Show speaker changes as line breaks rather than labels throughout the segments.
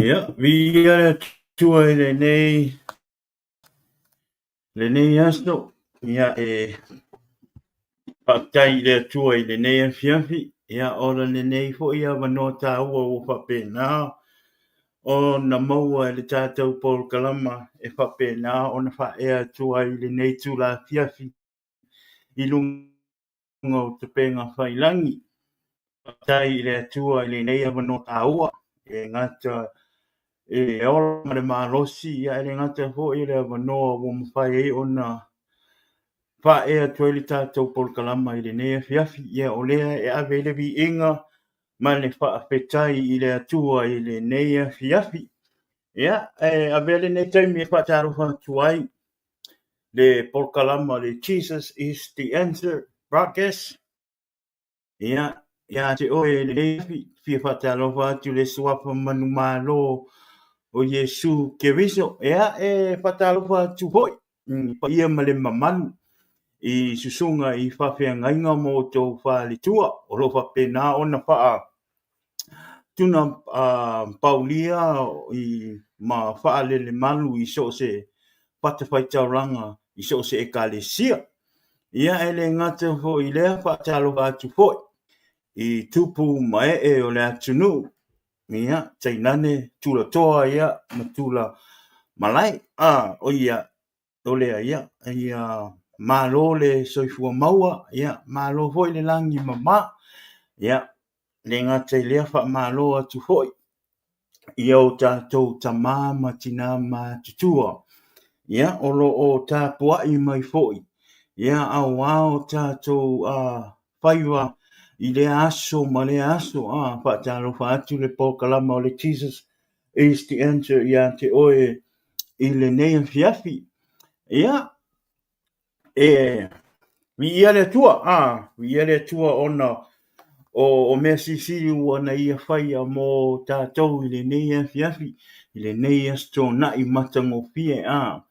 Ia, viia le Atua i lenei aso. Ia, e faafetai i le Atua i lenei afiafi. Ia, ona lenei foi avanoa taua ua faapena ona maua e le tatou polokalama e faapena ona faaea atu ai i lenei itula afiafi i luga o upega tafailagi. Faafetai i le Atua i lenei avanoa taua, e le gata i le ola ma le malosi, ae le gata foi i le avanoa ua mafai ai ona faaea atu ai le tatou polokalama i lenei afiafi. Ia o lea e ave ai le viiga ma le faafetai i le Atua i lenei afiafi. Ia, e avea lenei taimi e faatalofa atu ai le polokalama le Jesus is the Answer Broadcast. Ia, ia te oe lenei afi, fia faatalofa atu le suafa manumalo o Iesu Keriso. Ia, e faatalofa atu foi i paia ma le mamalu i susuga i faafeagaiga ma outou faletua o lo o faapena ona faa tuna paulia i ma faalelemalu i so o se fatafaitaulaga i so o se ekalesia. Ia e le gata foi i lea, faatalofa atu foi i tupu ma ee o le atunuu, ia, tainane tulatoa ia ma tula malae. O ia, o lea, ia, ia malo le soifua maua, ia malo foi le lagi e mama. Ia, le gata i lea, faamalo atu foi i o tatou tama ma tina matutua, ia, o lo o tapuai mai foi, ia, aua o tatou faiva i lea aso ma lea aso. Faatalofa atu le polokalama o le Jesus is the Answer ia te oe i lenei afiafi. Ia, E viia le Atua, a, viia le Atua ona o mea silisili ua na ia faia mo tatou i lenei afiafi, i lenei Aso Toonai matagofie, a,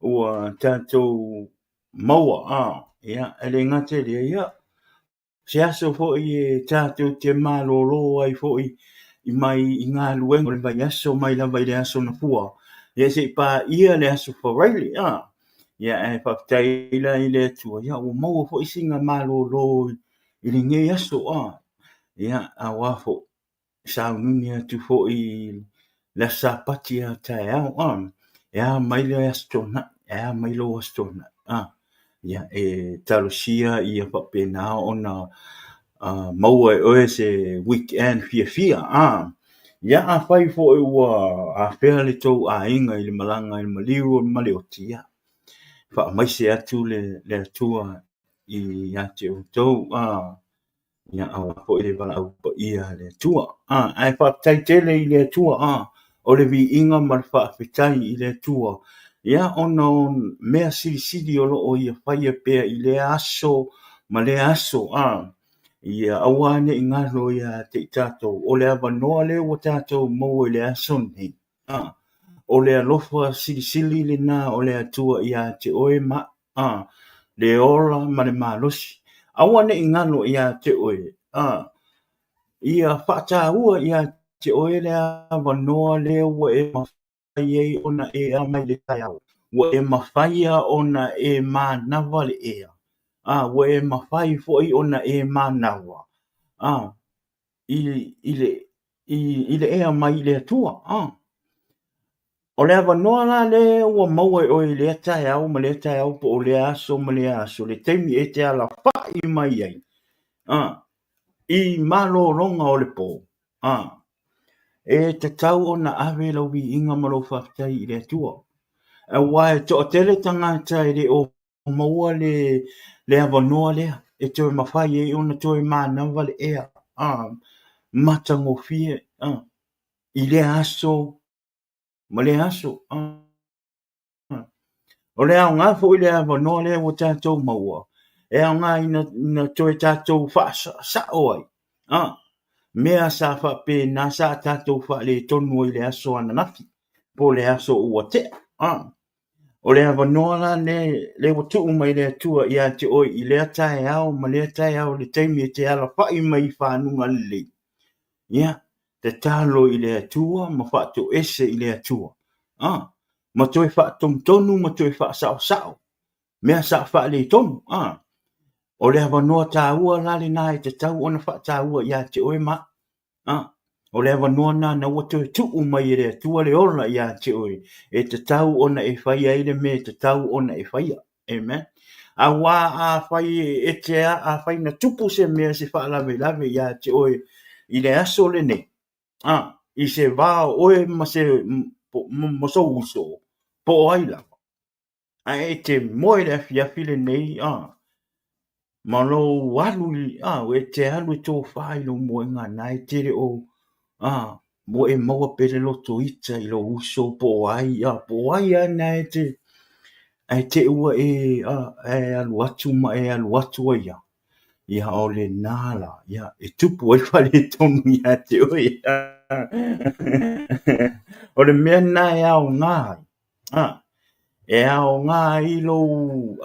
ua tatou maua, a, ia, e le gata i lea, ia, se aso foi e tatou te malolo ai foi i mai i galuega o le vaiaso mai lava i le aso Gafua, ia se i paia le aso Faraile. A, ia ae faafetai la i le Atua, ia ua maua foi sina malolo i lenei aso. A, ia aua foi sauniuni atu foi i le Aso Sapati a taeao, a, e a mai le Aso Toonai, e a mai lou Aso Toonai, a, ia e talosia ia faapena ona maua e oe se weekend fiafia, a, ia afai foi ua afea le tou aiga i le malaga i le maliu o le maleoti, ia faamaise atu le Atua ia te outou, a, Ia aua foi le valaau paia a le Atua. Ae faafetai tele i le Atua, o le viiga ma le faafetai i le Atua, ia ona o mea silisili o lo o ia faia pea i lea aso ma lea aso, ia aua ne i galo ia te i tatou, o le avanoa lea ua tatou maua i le aso lenei, o le alofa silisili lena o le Atua ia te oe ma le ola ma le malosi. Aua ne i galo ia te oe, ia faataua ia te oe le avanoa lea ua e mafai ai ona e ao mai le taeao, ua e mafaia ona e manava le ea, ua e mafai foi ona e manava i le ea mai i le Atua. O le avanoa la lea ua maua e oe i lea taeao ma lea taeao po o lea aso ma lea aso, le taimi e te alafai mai ai i malologa o le po, e tatau ona ave lau viiga ma lou faafetai i le Atua. Aua e toatele tagata e le o maua le avanoa lea e toe mafai ai ona toe manava le ea matagofie i lea aso ma lea aso. O le aoga foi le avanoa lea ua tatou maua, e aoga ina toe tatou faasao ai mea sa faapena sa tatou faaletonu ai i le aso ananafi po o le aso ua tea. O le avanoa la lea ua tuu mai le Atua ia te oe i lea taeao ma lea taeao i le taimi e te alafai mai i fanuga lelei. Ia, Tatalo i le Atua ma faatoese i le Atua, a, ma toe faatonutonu ma toe faasaosao mea sa faaletonu, a. O le avanoa taua la lena e tatau ona faataua ia te oe ma au, a. O le avanoa lena na ua toe tuu mai e le Atua le ola ia te oe e tatau ona e faia ai le mea e tatau ona e faia. Amen. Aua afai e te afai na tupu se mea se faalavelave ia te oe i le aso lenei, a, i se va o oe ma se ma sou uso, po o ai lava, ae e te moe i le afiafi lenei, a, ma lou alu i, a, e te alu e tofa i lou moega na e te le o, a, ua e maua pea le loto ita i lou uso po o ai, a, po o ai lava na e te, ae te i ua e, a, e alu atu ma e alu atu ai lava, ia o lena la, ia, e tupu ai le faaletonu ia te oe. O le mea lena e aoga ai, a, e aoga ai lou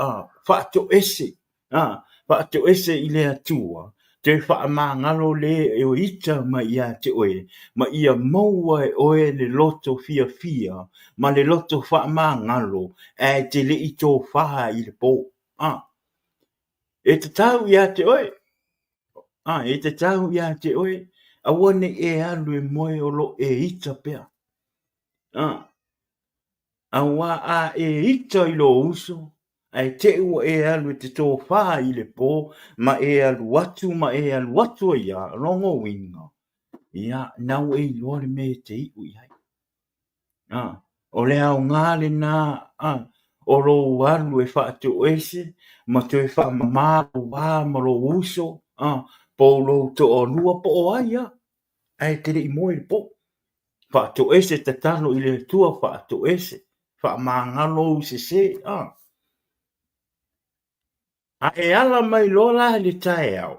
faatoese, a, faatoese i le Atua, toe faamagalo le o ita mai ia te oe, ma ia maua e oe le loto fiafia ma le loto faamagalo ae te le i tofa i le po. A, e tatau ia te oe, a, e tatau ia te oe, aua ne i e alu e moe o lo o e ita pea. A, Auā a e ita i lō uso, ae te i ua e alu e te tōfā i le pō, ma e alu atu ma e alu atu ai a, lona uiga, ia, nau e iloa le mea e te iʻu i ai. A, o le aoga lena, a, o lou alu e faatoese ma toe faamamā lou va ma lou uso, a, po o lou toalua po o ai a, ae te le i moe i le pō. Faatoese tatalo i le Atua, faatoese, faamagalo ou sese, a. A e ala mai loa la i le taeao,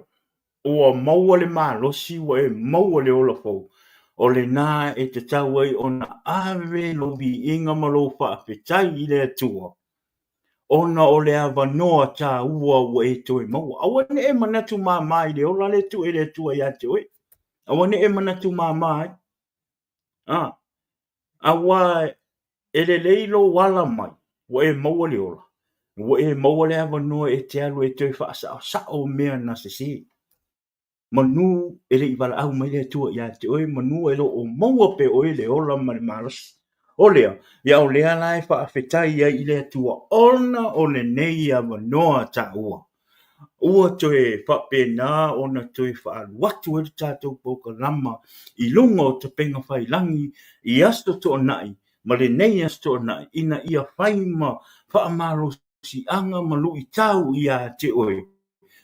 ua maua le malosi, ua e maua le ola fou, o lena e tatau ai ona ave lou viiga ma lou faafetai i le Atua, ona o le avanoa taua ua e toe maua. Aua ne i e manatu māmā i le ola lea e tuu e le Atua ia te oe. Aua ne i e manatu māmā ai. A, aua e lelei lou ala mai, ua e maua le ola, ua e maua le avanoa e te alu e toe faasaosao mea na sese. Manu e le i valaau mai le Atua ia te oe, manu e le o maua pea oe le ola ma le malosi. O lea, ia o lea la e faafetai ai i le Atua ona o lenei avanoa taua. Ua toe faapena ona toe faaalu atu ai le tatou polokalama i luga o tapega failangi i Aso Toonai ma lenei Aso Toonai ina ia fai ma faamalosiaga ma luitau ia te oe,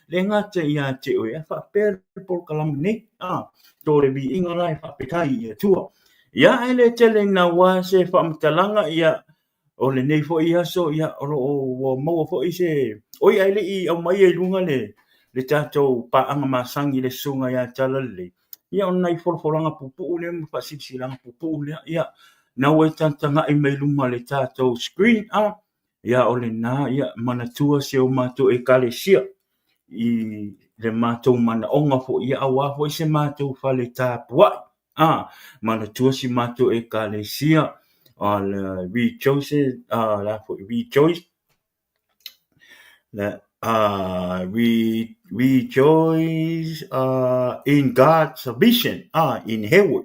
le gata ia te oe, ae faapea le polokalama nei, a, to le viiga la e faafetai i le Atua. Ia, e le tele naua se faamatalaga, ia, o lenei foi aso, ia, o lo o ua maua foi se, oi ae le i aumaia i luga le, le tatou paaga masani i le Susuga ia Talalelei, ia o nai folafolaga puupuu lea ma faasilasilaga puupuu lea, ia, na ua e tagatagai mai luma o le tatou screen, a, ia o lena, ia, manatua si o matou Ekalesia i le matou manaoga foi, ia aua foi se matou fale tapuai. A, manatua si matou Ekalesia, o le Rejoice, a, la foi, Rejoice, la, a, Re, Rejoice uh, in God's Vision, a, in Hayward,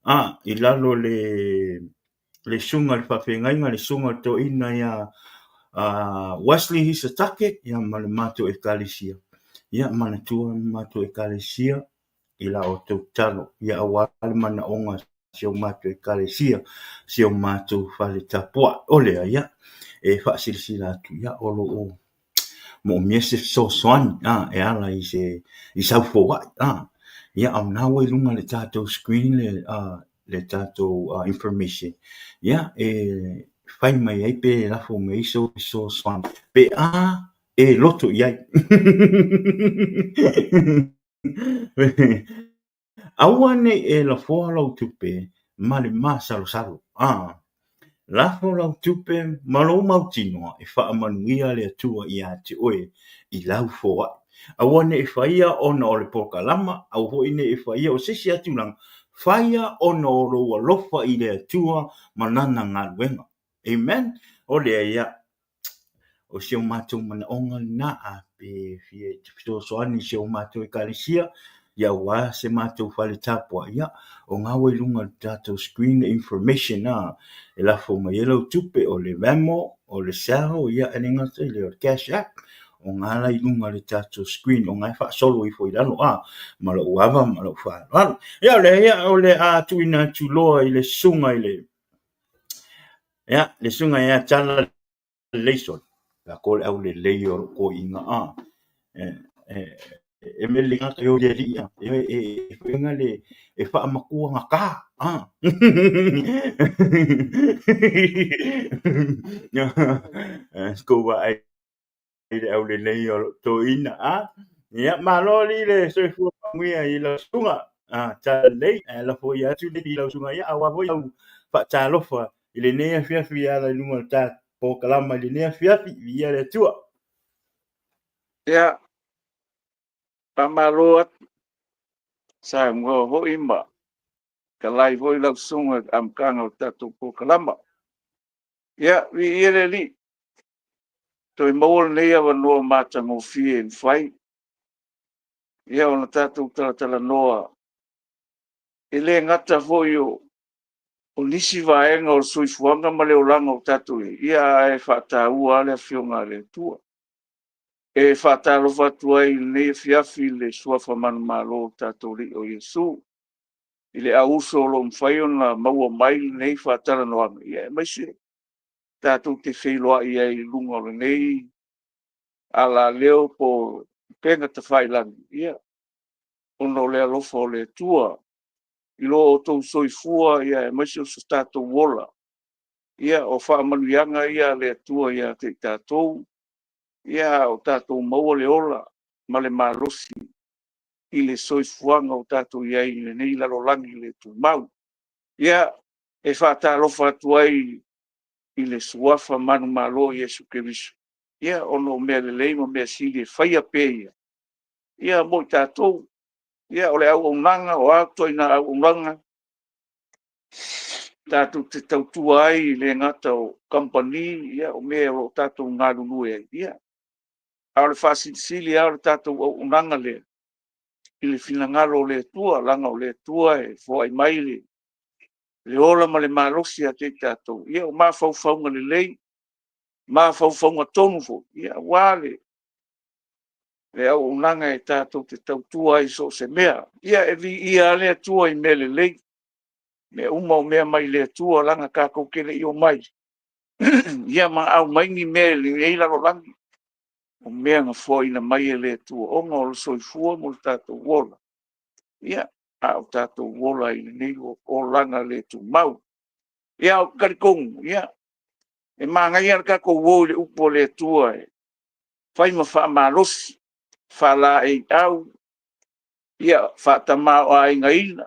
a, i lalo le, le susuga i le faafeagaiga, le susuga i le toeaina ia uh, Wesley Hisatake, ia ma le matou Ekalesia. Ia, manatua le matou Ekalesia, i la outou tatalo, ia aua le manaoga o si o matou Ekalesia, si o matou fale tapuai. O lea, ia, e faasilasila atu, ia, o lo o moomia se fesoasoani, a, e ala i se, i sau foai, a, ia, a o lena ua i luga o le tatou screen le, a, le tatou information, ia, e fai mai ai pe lafo mai ai sou fesoasoani, pe a e loto i ai. Aua ne i e lafoa lau tupe ma le masalosalo, a lafo lau tupe ma lou mautinoa e faamanuia le Atua ia te oe i lau foai. Aua ne i faia ona o le polokalama, aua foi ne i faia o se isi lava tulaga. Faia ona o lou alofa i le Atua ma Lana galuega. Amen. O lea ia, o si o matou manaoga lena, a pe fia fesoasoani i si o matou ekalesia, ia aua se matou fale tapuai, ia, o nga ua i luga o le tatou screen le information a e lafo mai ai lau tupe, o le Venmo, o le Zelle, ia e le gata i lea o le Cash App, o nga la i luga o le tatou screen, o nga e faasolo ifo i lalo a, ma lou ava ma lou faaaloalo. Ia o lea ia, o le a tuuina atu loa i le susuga i le, ia, le susuga ia Tala Leison, la ko le au lelei o lou toeaina a, e mele gata e o i alii a, e faiga le, e faamatua gata a. Kou vaai i le aulelei o lou toeaina a. Ia, malo alii le soifua manuia i lau susuga a, Tala Lelei, ae lafo ia atu le i lau susuga ia, aua foi lau faatalofa i lenei afiafi e ala i luga o le ta polokalama i lenei afiafi. Viia le Atua.
Ia, faamalo atu, saunoa foi ma talai foi lau susuga i le amataga o le tatou polokalama. Ia, viia le Alii, toe maua lenei avanoa matagofie e mafai ia ona tatou talatalanoa, e le gata foi o nisi vaega o le soifuaga ma le olaga o tatou i ai, ia ae faataua lava le Afioga a le Atua. E faatalofa atu ai i lenei afiafi i le suafa manumalo o lo tatou Alii o Iesu, i le au uso o lo o mafai ona maua mai lenei faatalanoaga, ia aemaise tatou te feiloai ai i luga o lenei alaleo po o upega tafailagi, ia, ona o le alofa o le Atua i lo outou soifua aemaise o so tatou ola. Ia, o faamanuiaga ia a le Atua ia te i tatou, a o tatou maua le ola ma le malosi i le soifuaga o tatou i ai i lenei lalolagi le tumau. Ia, e faatalofa atu ai i le suafa manumalo o Iesu Keriso, ia ona o mea lelei ma mea sili e faia pea e Ia mo i tatou. Ia, o le auaunaga, o a ituaiga auaunaga tatou te tautua ai, e le gata o kamupani, o mea o lo o tatou galulue ai, ia, a o le faasilisili lava o le tatou auaunaga lea i le finagalo o le Atua, leaga o le Atua e foai mai le ola ma le malosi ia te i tatou, ia o mafaufauga lelei, mafaufauga tonu foi, aua le auaunaga e tatou te tautua ai i so o se mea. Ia, e viia lava le Atua i mea lelei, mea uma o mea mai le Atua, leaga tatou te le i omai ma aumai ni mea i lenei lalolagi, o mea na foaiina mai e le Atua ona o le soifua ma lo tatou ola, ia, a o tatou ola ai i lenei olaga le tumau. Ia, ou te talitonu, e manaia lava le tatou o i le upu a le Atua e fai ma faamalosi, faalaeiau, ia, faatamaoaigaina,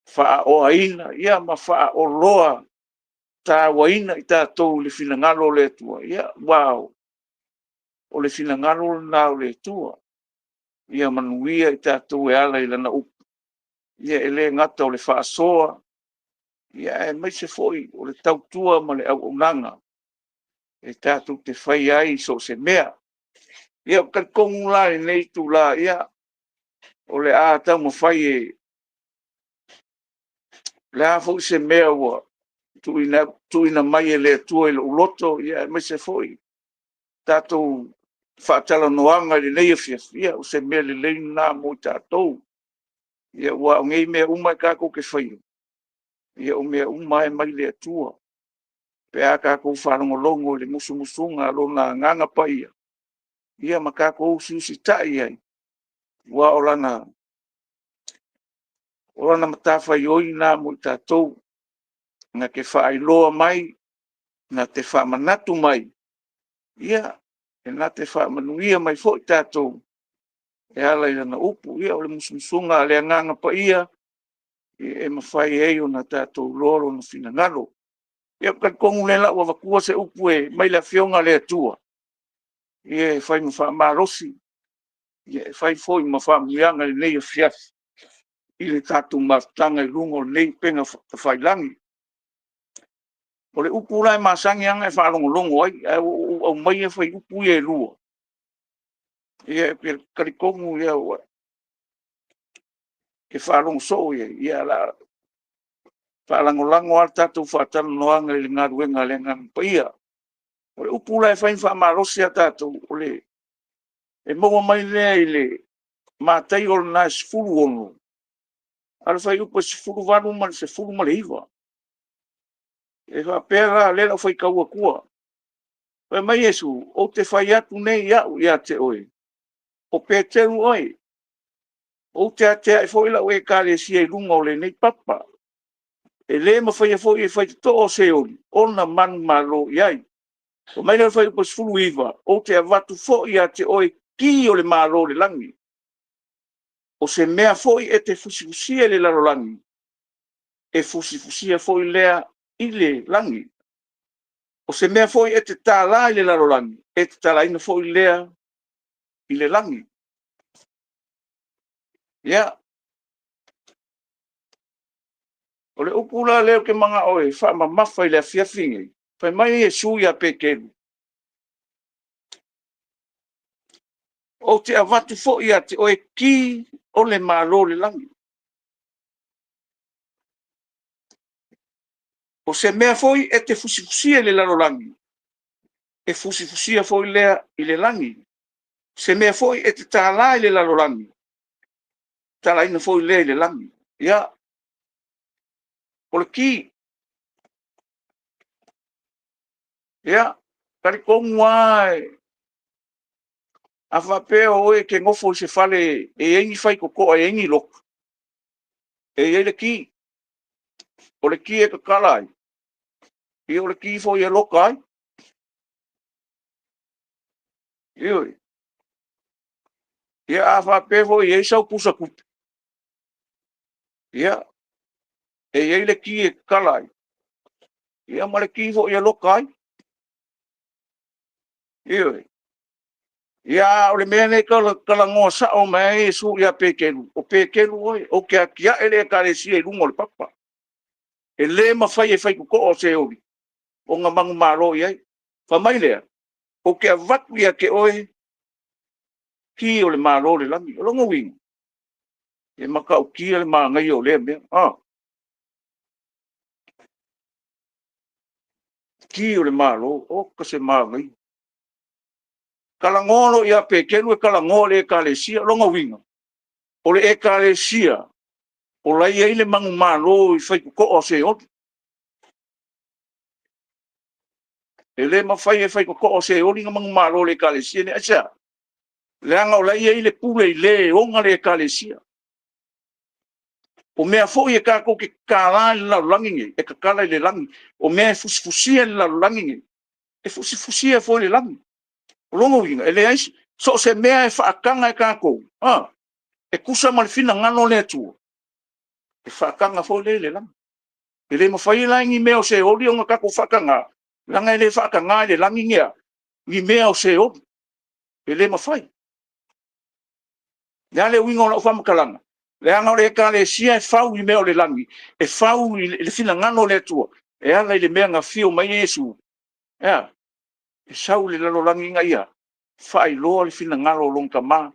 faaoaina, ma faaoloa tauaina i tatou i le finagalo o le Atua, aua o le finagalo lena o le Atua, ia manuia i tatou e ala i Lana upu. Ia e le gata o le faasoa, aemaise foi o le tautua ma le auaunaga e tatou te faia ai i so o se mea. Ia, ou te talitonu la i lenei itula, ia, o le a taumafai e... O le a foi se mea ua tuuina mai e le Atua i lou loto, aemaise foi tatou faatalanoaga i lenei afiafi, ia o se mea lelei lena mo i tatou. Aua o nei mea uma tatou te faia, o mea uma lava e mai le Atua, pe a tatou faalogologo i le musumusuga a Lona Agaga Paia, ia ma tatou usiusitai i ai, aua o lana matafaioi lena mo i tatou, na te faailoa mai, na te faamanatu mai, ia, e na te faamanuia mai foi tatou e ala i Lana upu. Ia, o le musumusuga a le Agaga Paia e mafai ai ona tatou iloa Lona finagalo. Ia, ou te talitonu o lea o le a ou avatua se upu mai le Afioga a le Atua e fai ma faamalosi, e fai foi ma faamanuiaga i lenei afiafi. i le tatou mafutaga i luga o lenei upega tafailagi. O le upu la e masani lava ona e faalogologo ai, ae ua ou aumaia fuaiupu ia e 2, ia ou te talitonu ua e faalogo soo i ai, ae o le a faalagolago lava le tatou faatalanoaga i le galuega a le Agaga Paia. O le upu la e fai ma faamalosi a tatou, e maua mai lea i le Mataio lena e 16, a o le fuaiupu 18 ma le 19. E faapea la, o lea o le a ou faitau atua. Fai mai Iesu, “Ou te fai atu nei au ia te oe, o Peteru oe, ou te atiae foi lau Ekalesia i luga o lenei papa, e le mafaia foi e faitotoa o Seoli ona manumalo i ai.” Ona fai mai lea i le fuaiupu 19, “Ou te avatu foi ia te oe ki o le Malo o le lagi. O se mea foi e te fusifusia i le lalolagi, e fusifusia foi lea i le lagi. O se mea foi e te tala i le lalolagi, e tatalaina foi lea i le lagi.” Ia, o le upu la lea ou te manao e faamamafa i le afiafi lenei, fai mai Iesu ia Peteru, “Ou te avatu foi ia te oe ki o le Malo o le lagi. O se mea foi e te fusifusia i le lalolagi, e fusifusia foi lea i le lagi. O se mea foi e te tala i le lalolagi, e tatalaina foi lea i le lagi.” Ia, o le ki. Ia, e talitonu lava a faapea o oe e te nofo i se fale e i ai ni faitotoa e i ai ni loka, e i ai le ki. O le ki e tatala ai, ia o le ki foi e loka ai. Ioe. Ia a faapea foi e i ai sau pusa tupe, ia, e i ai le ki e tatala ai, ia ma le ki foi e loka ai. Ioe. Ia, a o le mea lea e talanoa sao mai ai Iesu ia Peteru, o Peteru oe, ou te atiae le Ekalesia i luga o le papa, e le mafai e faitotoa o Seoli ona manumalo i ai. Fai mai lea, ou te avatu ia te oe ki o le Malo o le lagi. O lona uiga, e matautia le manaia o lea mea, ki o le Malo, oka se manaia. Talanoa loa ia Peteru e talanoa i le Ekalesia. O lona uiga, o le Ekalesia o la e i ai le manumalo i faitotoa o Seoli. E le mafai e faitotoa o Seoli ona manumalo i le Ekalesia lenei. Aisea? Leaga o la e i ai le pule i le e ona le Ekalesia. O mea foi e tatou te tatala i le lalolagi lenei, e tatala i le lagi. O mea e fusifusia i le lalolagi lenei, e fusifusia foi i le lagi. O lona uiga, e leai, so o se mea e faataga e tatou, e tusa ma le finagalo o le Atua, e faataga foi lea i le lagi. E le mafai la e ni mea o Seoli ona tatou faatagaina, leaga e le faataga i le lagi ni a? Ni mea o Seoli. E le mafai. O le a le uiga o lau faamatalaga? Leaga o le Ekalesia e fau i mea o le lagi, e fau i le finagalo o le Atua, e ala i le mea na afio mai ai Iesu, e a? E sau i le lalolagi ina ia faailoa le finagalo o lona Tama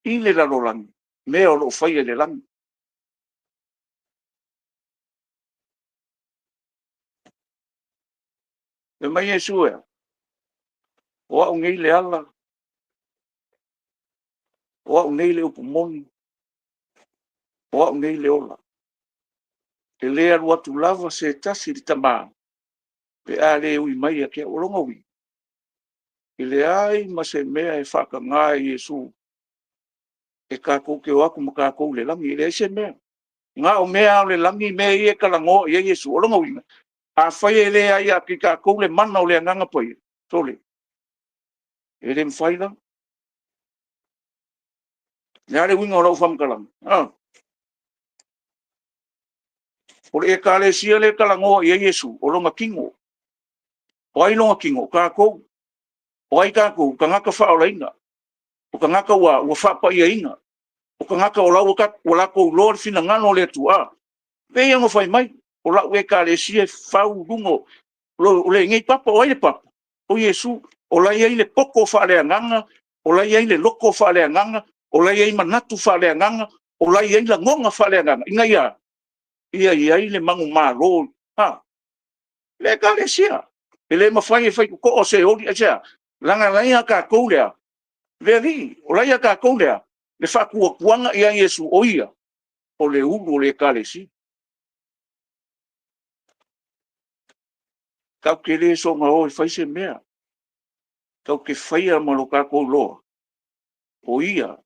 i le lalolagi, mea o lo o faia i le lagi. Fai mai Iesu e a? O au nei le ala, o au nei le upu moni, o au nei le ola. E le alu atu lava se tasi i le Tama pe a le ui mai ia te au. O lona uiga, e leai ma se mea e faataga e Iesu e tatou te o atu ma tatou i le lagi, e leai se mea. Na o mea lava o le lagi mea ia e talanoa i ai Iesu. O lona uiga, afai e le ia te i tatou le mana o le Agaga Paia, sole, e le mafai la. O le a le uiga o lau faamatalaga? O le Ekalesia lea e talanoa i ai Iesu, o lona tino. O ai lona tino? O tatou. O ai tatou? O tagata faaolaina. O tagata ua faapaiaina. tagata o la ua latou iloa le finagalo o le Atua, a. E pei ona fai mai, o lau ekalesia e fau i luga o lenei papa. O ai le papa? O Iesu. O la e i ai le poto faale-agaga, o la e i ai le loto faale-agaga, o la e i ai manatu faale-agaga, o la e i ai lagona faale-agaga, ina ia a? Ia i ai le manumalo, a? Le ekalesia. E le mafai e faitotoa o seoli, aisea? Leaga o la e ia tatou le a? Le Alii, o la e ia tatou le a? Le faatuatuaga ia Iesu o Ia o le ulu o le ekalesia. Tatou te le soona o e fai se mea, tatou te faia ma lo tatou iloa, o Ia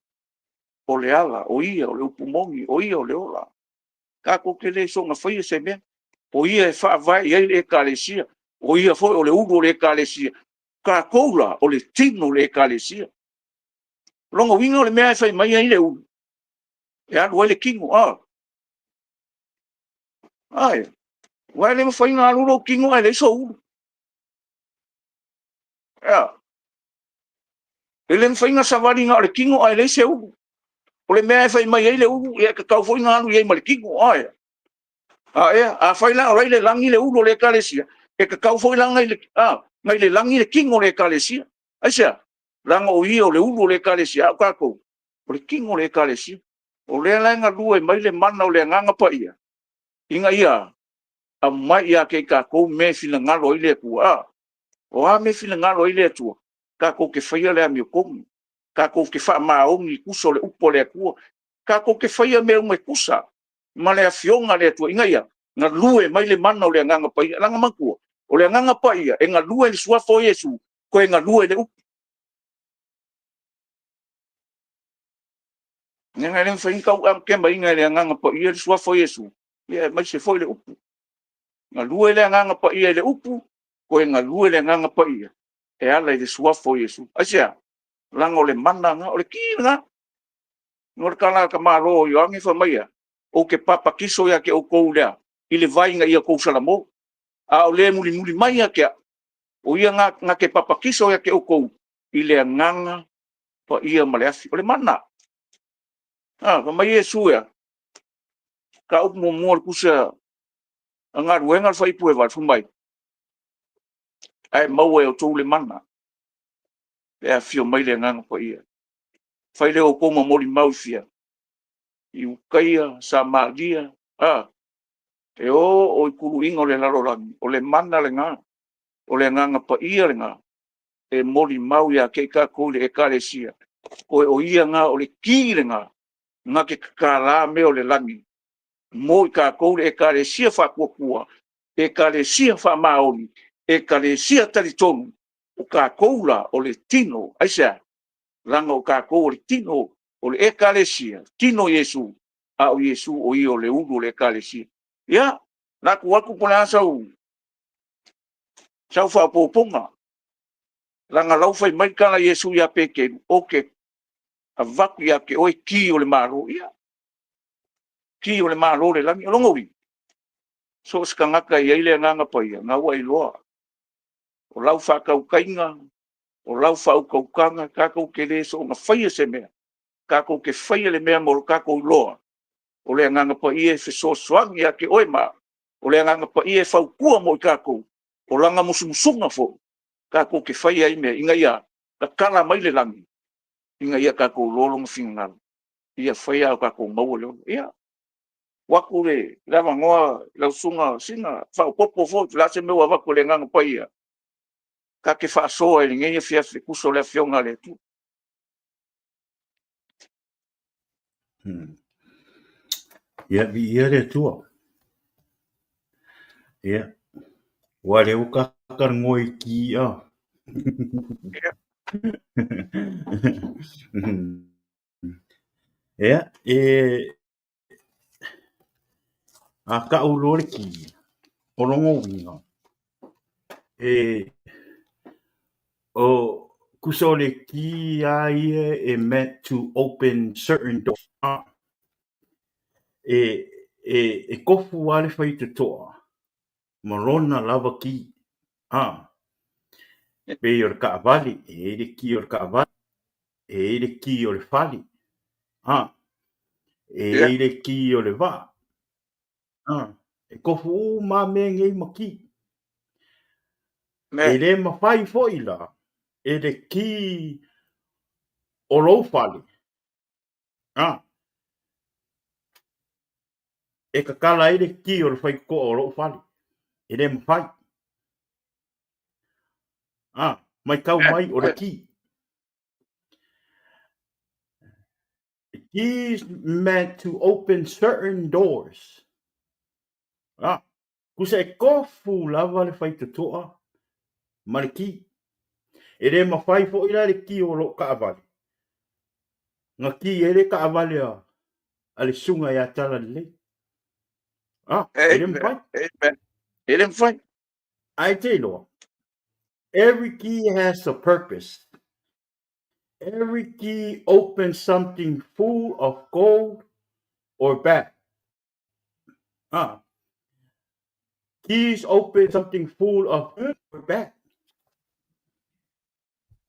o le ala, o Ia o le upu moni, o Ia o le ola. Tatou te le soona faia se mea, o Ia e faavae i ai le Ekalesia, o Ia foi o le ulu o le Ekalesia, o tatou la, o le tino o le Ekalesia. O lona uiga o le mea e fai mai ai le ulu, e alu ai le tino a? Aua e le mafai ona alu lou tino ae leai sou ulu. E a? E le mafai ona savali na o le tino ae leai se ulu. O le mea e fai mai ai le ulu, e tatau foi ona alu i ai ma le tino, a ea? Afai la o la e i le lagi le ulu o le Ekalesia, e tatau foi la ona i le lagi le tino o le Ekalesia. Aisea? Leaga o Ia o le ulu o le Ekalesia, a o tatou, o le tino o le Ekalesia. O lea la e galue mai le mana o le Agaga Paia, ina ia a? Aumai ia te i tatou mea e finagalo ai le Atua. A? O a mea e finagalo ai le Atua? Tatou te faia le amiotonu, tatou te faamaoni e tusa o le upu a le Atua, tatou te faia mea uma e tusa ma le Afioga a le Atua, ina ia galue mai le mana o le Agaga Paia. Leaga manatua, o le Agaga Paia, e galue i le Suafa o Iesu, toe galue i le upu. Leaga e le mafai ona tau anatemaina e le Agaga Paia le Suafa o Iesu, aemaise foi le upu. Galue le Agaga Paia i le upu, toe galue le Agaga Paia e ala i le Suafa o Iesu. Aisea? Leaga o le mana lena, o le ki lena. O le tala a le tamaloa o Ioane fai mai e a? Ou te papatiso ia te outou i le a? I le vai ina ia outou salamo. A o le e mulimuli mai ia te au, o ia na te papatiso ia te outou i le Agaga Paia ma le afi. O le mana. Fai mai Iesu e a? Mataupu muamua o le tusi a Galuega le Fuaiupu 8, fai mai, ae maua e outou le mana pe a afio mai le Agaga Paia, fai lea o outou ma molimau i fia? I Iutaia, Samaria, a? E oo i tuluiga o le lalolagi, o le mana lena, o le Agaga Paia lena e molimau ia te i tatou le Ekalesia, toe o Ia lena, o le ki lena, na te tatala mea o le lagi mo i tatou le Ekalesia Faatuatua, Ekalesia Faamaoni, Ekalesia Talitonu, o tatou la o le tino. Aisea? Leaga o tatou o le tino, o le Ekalesia, tino o Iesu, a o Iesu o Ia o le ulu o le Ekalesia. Ia, lafo atu po o le a sau faaopoopoga, leaga o la e fai mai le tala a Iesu ia Peteru, ou te avatu ia te oe ki o le Malo. Ia, ki o le Malo o le lagi. O lona uiga, so o se tagata e i ai le Agaga Paia, lena ua e iloa, o lau faatautaiga, o lau faautautaga, tatou te le soona faia se mea, tatou te faia le mea ma lo tatou iloa, o le Agaga Paia e fesoasoani ia te oe ma au, o le Agaga Paia e fautua mo i tatou, o lana musumusuga foi tatou te faia ai mea, ina ia tatala mai le lagi, ina ia tatou iloa Lona finagalo, ia faia a tatou maua le ola. Ia, tuu atu le avanoa i lau susuga, sina faaopoopo foi, po o le a se mea ua avatu e le Agaga Paia, ta te faasoa i lenei afiafi e tusa o le Afioga a le Atua.
Ia, viia le Atua. Ia, ua lea ua tatalanoa i ki a. Ia, e a kau loa le ki, o lona uiga, e o tusa o le ki a ia e meant to open certain doors. E tofu lava le faitotoa ma lona lava ki. E pei o le taavale, e i ai le ki o le taavale, e i ai le ki o le fale. E i ai le ki o le vaa. E kofu uma lava mea nei ma ki. E le mafai foi la e le ki o lou fale e tatala ai le ki o le faitotoa o lou fale. E le mafai. Matau mai o le ki. The keys meant to open certain doors. Tusa e kofu lava le faitotoa ma le ki. E le mafai foi la le ki o lou taavale na ki ai le taavale a le susuga ia Talalelei. E le mafai.
E le mafai.
Ae te iloa, every key has a purpose. Every key opens something full of gold or bad. Keys open something full of good or bad.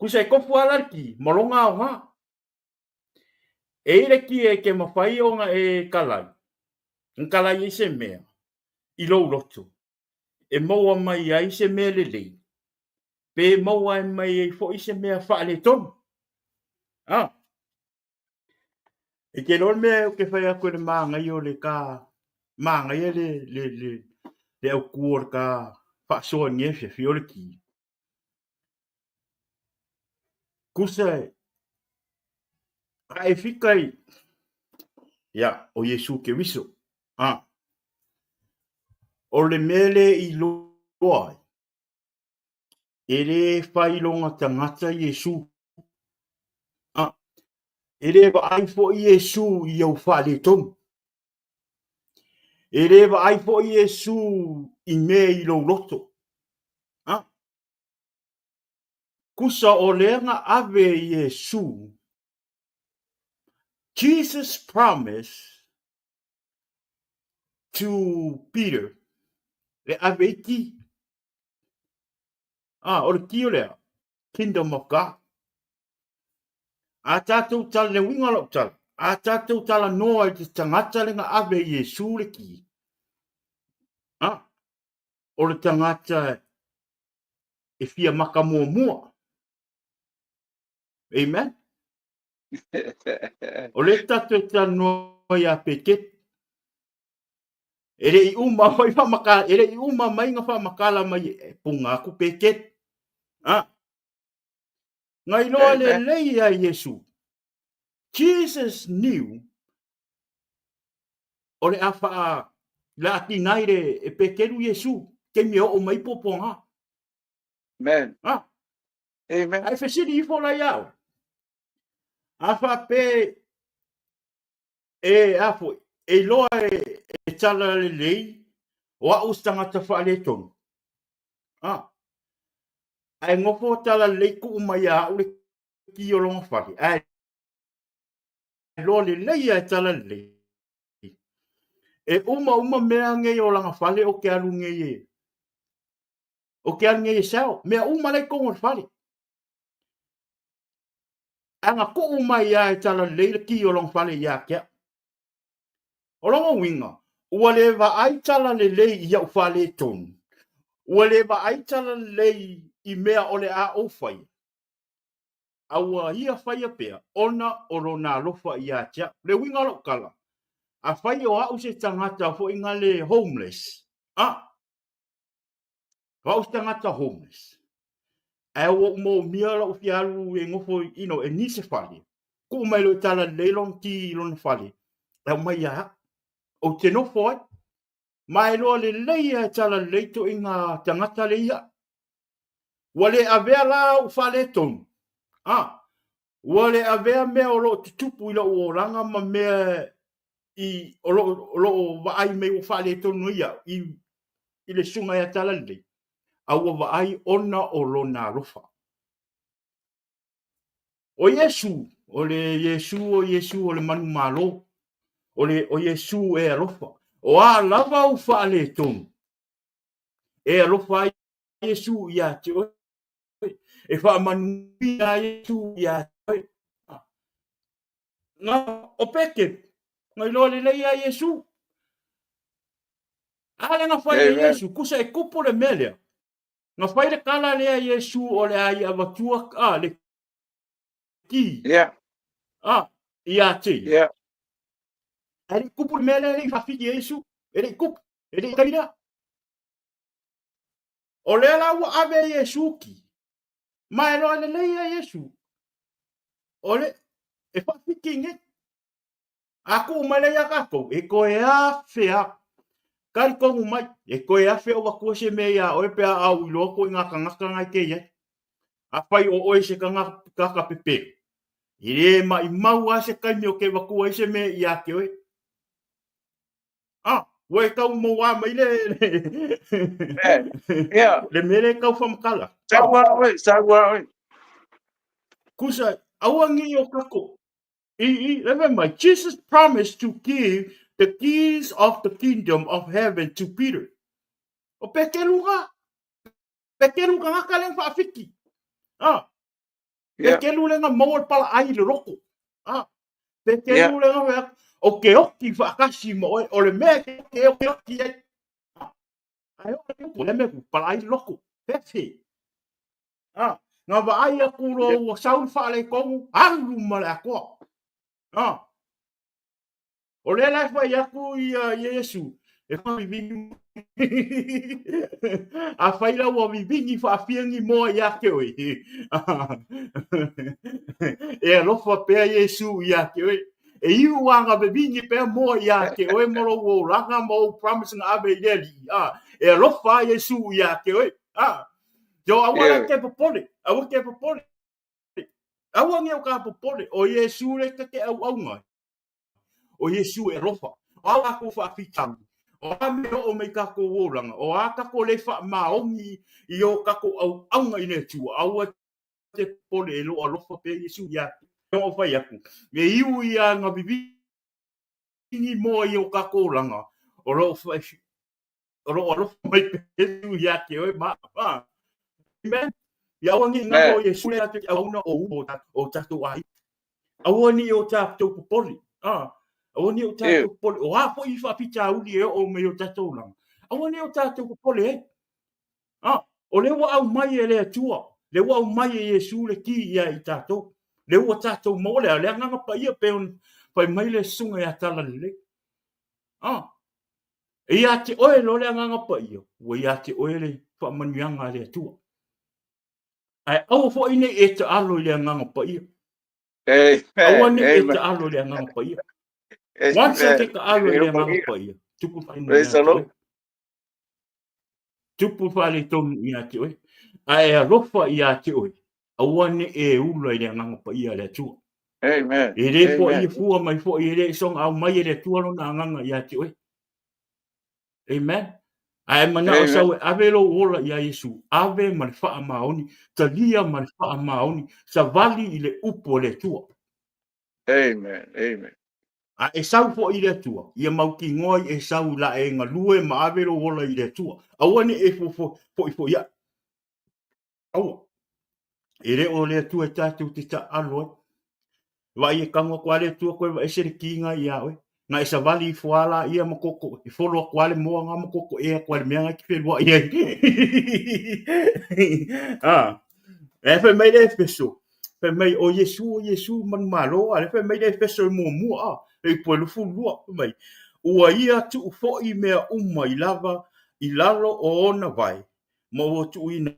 Kusa e kofu ala le ki, ma longa aoga. E i le ki e ke mawhai o nga e kalai. Nga kalai e se mea, i lou loto. E maua mai ai se mea lelei, pe maua ai mai ai foi se mea faaletonu. E te iloa le mea ou te fai atu i le manaia o le ta manaia le le le le autu o le ta faasoa i lenei afiafi o le ki. Tusa a e fika i ia o Iesu Keriso. O le mea le i iloa ai, e le fai lona tagata Iesu. E le vaai foi Iesu i ou faaletonu. E le vaai foi Iesu i mea i lou loto. Tusa o lea na ave Iesu, Jesus promised to Peter e ave i ki. O le ki o lea, Kingdom of God. A tātou tala, le uiga o lau tala, a tātou talanoa i te tagata le na ave i Iesu le ki, o le tagata e fia maka muamua. Amen. O le tātou e talanoa ia Peketi, e le i uma mai whamakala, e le i uma mai nga whamakala mai e punga aku Peketi. Nga iloa le lei ia Iesu. Jesus knew o le a whaa le a tinai le e Pekeru Iesu taimi e oo mai puapuaga.
Amen.
Amen. Ae fesili ifo la ia oe. A faapea e a foi, e iloa e tala lelei o au se tagata faaletonu. Ae nofo tala lelei tuu mai ia au le ki o lona fale. Ae iloa lelei ia e tala lelei. E uma uma mea nei o lana fale o ke alu nei e o ke alu nei e sao. Mea uma la i tonu o le fale. Ae na tuu mai lava e talalelei le ki o lona fale ia te au. O lona uiga, ua le vaai talalelei i au faaletonu, ua le vaai talalelei i mea o le a ou faia, a ua ia faia pea ona o lona alofa ia te au. Le uiga o lau tala, afai o au se tagata foi na le homeless, a, O au se tagata homeless. Ae ua ou moomia lou fia alu e nofo you know, e ni se fale. Tuu mai loa e talalelei lona ki i lona fale, e aumai ia au. Ou te nofo ai. Ma e iloa lelei lava e talalelei toaiga tagata lea ia. Ua le avea la ou faaletonu. Ua le avea mea o lo o tutupu i lou olaga ma mea i o lo o lo o vaai mai ua faaletonu ai au i i le susuga ia Talalelei, a ua vaai ona o lona alofa. O Iesu, o le Iesu, o Iesu o le manumalo, o le o Iesu e alofa. O a lava ou faaletonu, e alofa ai Iesu ia te oe. E faamanuia ai Iesu ia te oe. Nga, o Pekeru, Na iloa lelei ia Iesu. A le na fai e Iesu, kusa e kupu le mea lea. Na fai le kala lea Iesu o le a i avatua a le ki. A ia te. A le kupu le mea lea le i faafiki e Iesu. E le i kupu. E le i taimi lea. O lea la ua ave e Iesu ki. Ma e loa lelei ia Iesu. O le e faafiki nei. A tuu mai lea ia tatou, e toe afe a. Talitonu mai, e toe afe ou atua se mea ia oe pe a au iloa koe i ngā tagata na e te i ai. Afai o oe se tagata pepelo, e le maimau a se taimi o te avatua ai se mea ia te oe. Ah, ua e tau mauā mai le le mea lea e tau faamatala.
Sau a oe, sau a oe.
Kusa, aua nei o tatou, I, i, le fai mai, Jesus promised to give the keys of the kingdom of heaven to Peter. O Peteru ka. Peteru tagata le faafiki. Ah. Peteru le nga maua le pala ai le loko. Ah. Peteru le nga o ke oki whaakasi mo oe, o le mea ke ke oki oki ai. Ah. Ai o le le mea ku pala ai le loko. Fefe. Ah, nga vaai aku loa ua sau le faaletonu, alu ma le atoa. Ah, o lea la e fai aku ia Iesu, e faavivini. Afai la ua vivini faafiagi moa ia te oe. E alofa pea Iesu ia te oe. E iu ana vevini pea moa ia te oe ma lou olaga ma ou promise na ave i le Alii. Ah, e alofa Iesu ia te oe. Ah, Jo, aua la te popole, aua te popole. Aua nge o ka popole, o Iesu le te te auaunga. O Iesu e alofa. O a kākou faafitauli, o a mea o mei kākou olaga, o a kākou le faamaoni i o kākou auaunga i le Atua, aua te popole e lo alofa pea Iesu ia te. O fai aku, e iu ia nga vivini moa i o kākou olaga, o lo o o lo o alofa mai pea Iesu ia te oe ma ma. Amen. Ia aua nei ngaro o Iesu le atu auauna o u o tatou aiga. Aua nei o tatou popole. Ah, aua nei o tatou popole. O a foi faafitauli e oo mai o tatou olaga. Aua nei o tatou popole ai. Ah, o lea ua aumai e le Atua, lea ua aumai e Iesu le ki ia i tatou. Lea ua tatou maua lea, le agaga paia pei ona fai mai le susuga ia Talalelei. Ah, E ia te oe loa le Agaga Paia, ua ia te oe le faamanuiaga a le Atua. Ae aua foi nei e taalo i le Agaga Paia. Aua nei e taalo i le Agaga Paia. Once e te taalo i le Agaga Paia, tupu whainu ia te oe. Tupu faaletonu ia te oe. Ae alofa ia te oe, aua ne e ula i le Agaga Paia a le Atua.
Amen.
E le foi e fua mai foi e le soga au mai e le Atua lona agaga ia te oe. Amen. Ae manao sau e ave lou ola ia Iesu, ave ma le faamaoni, talia ma le faamaoni, savali i le upu a le Atua.
Amen. Amen.
A e sau foi i le Atua, ia mautinoa i e sau la e galue ma ave lou ola i le Atua. Aua ne i e foifoiaʻi. Aua. E le o le Atua e tatou te taalo ai. Vaai e tago atu lava le Atua koe vaese le kiga ia oe. Na e savali ifo lava laia ma koko, e folo atu lava le moa nga ma koko e atu ai le mea nga e te feluai ai. Ah. E fai mai le Efeso, fai mai o Iesu, o Iesu manumalo, a le fai mai le Efeso e muamua, a, e ipu e 22, fai mai, ua ia tuu foi mea uma i lava i lalo o ona vae, ma ua tuuina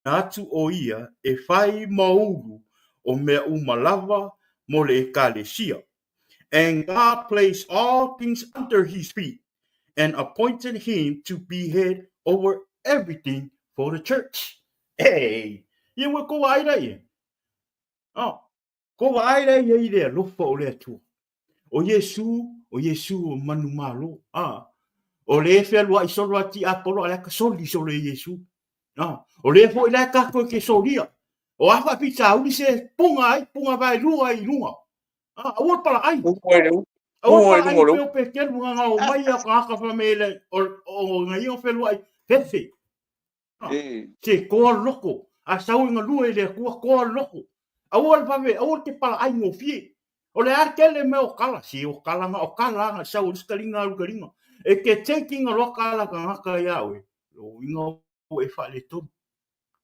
atu ʻo ia e fai ma ulu o mea uma lava mo le ʻEkalesia. And God placed all things under his feet and appointed him to be head over everything for the church. Hey! Ia ua kou vaai la ia. Oh, kou vaai la ia i le alofa o le Atua. O Iesu, o Iesu o manumalo. Ah, o le fealuai solo a tiapolo a le aka soli solo e Iesu. Ah, o le foi la e tātou e ke solia. O a faafitauli se punga ai, punga vaelua ai i luga. Ah, aua le palaai. Aua le palaai pe o Petelu nga ngao mai a ka haka whamele o, o nga ia o feluai fefe. Ah, se koa loko. A sau i nga lua i le Atua koa loko. Aua le vave, aua le te palaai ngofie. O le a tele mea o kala, si o kala na o kala na sau le taliga alu taliga. E te take ina loa kala tagata ia oe, o uiga ua e faaletonu.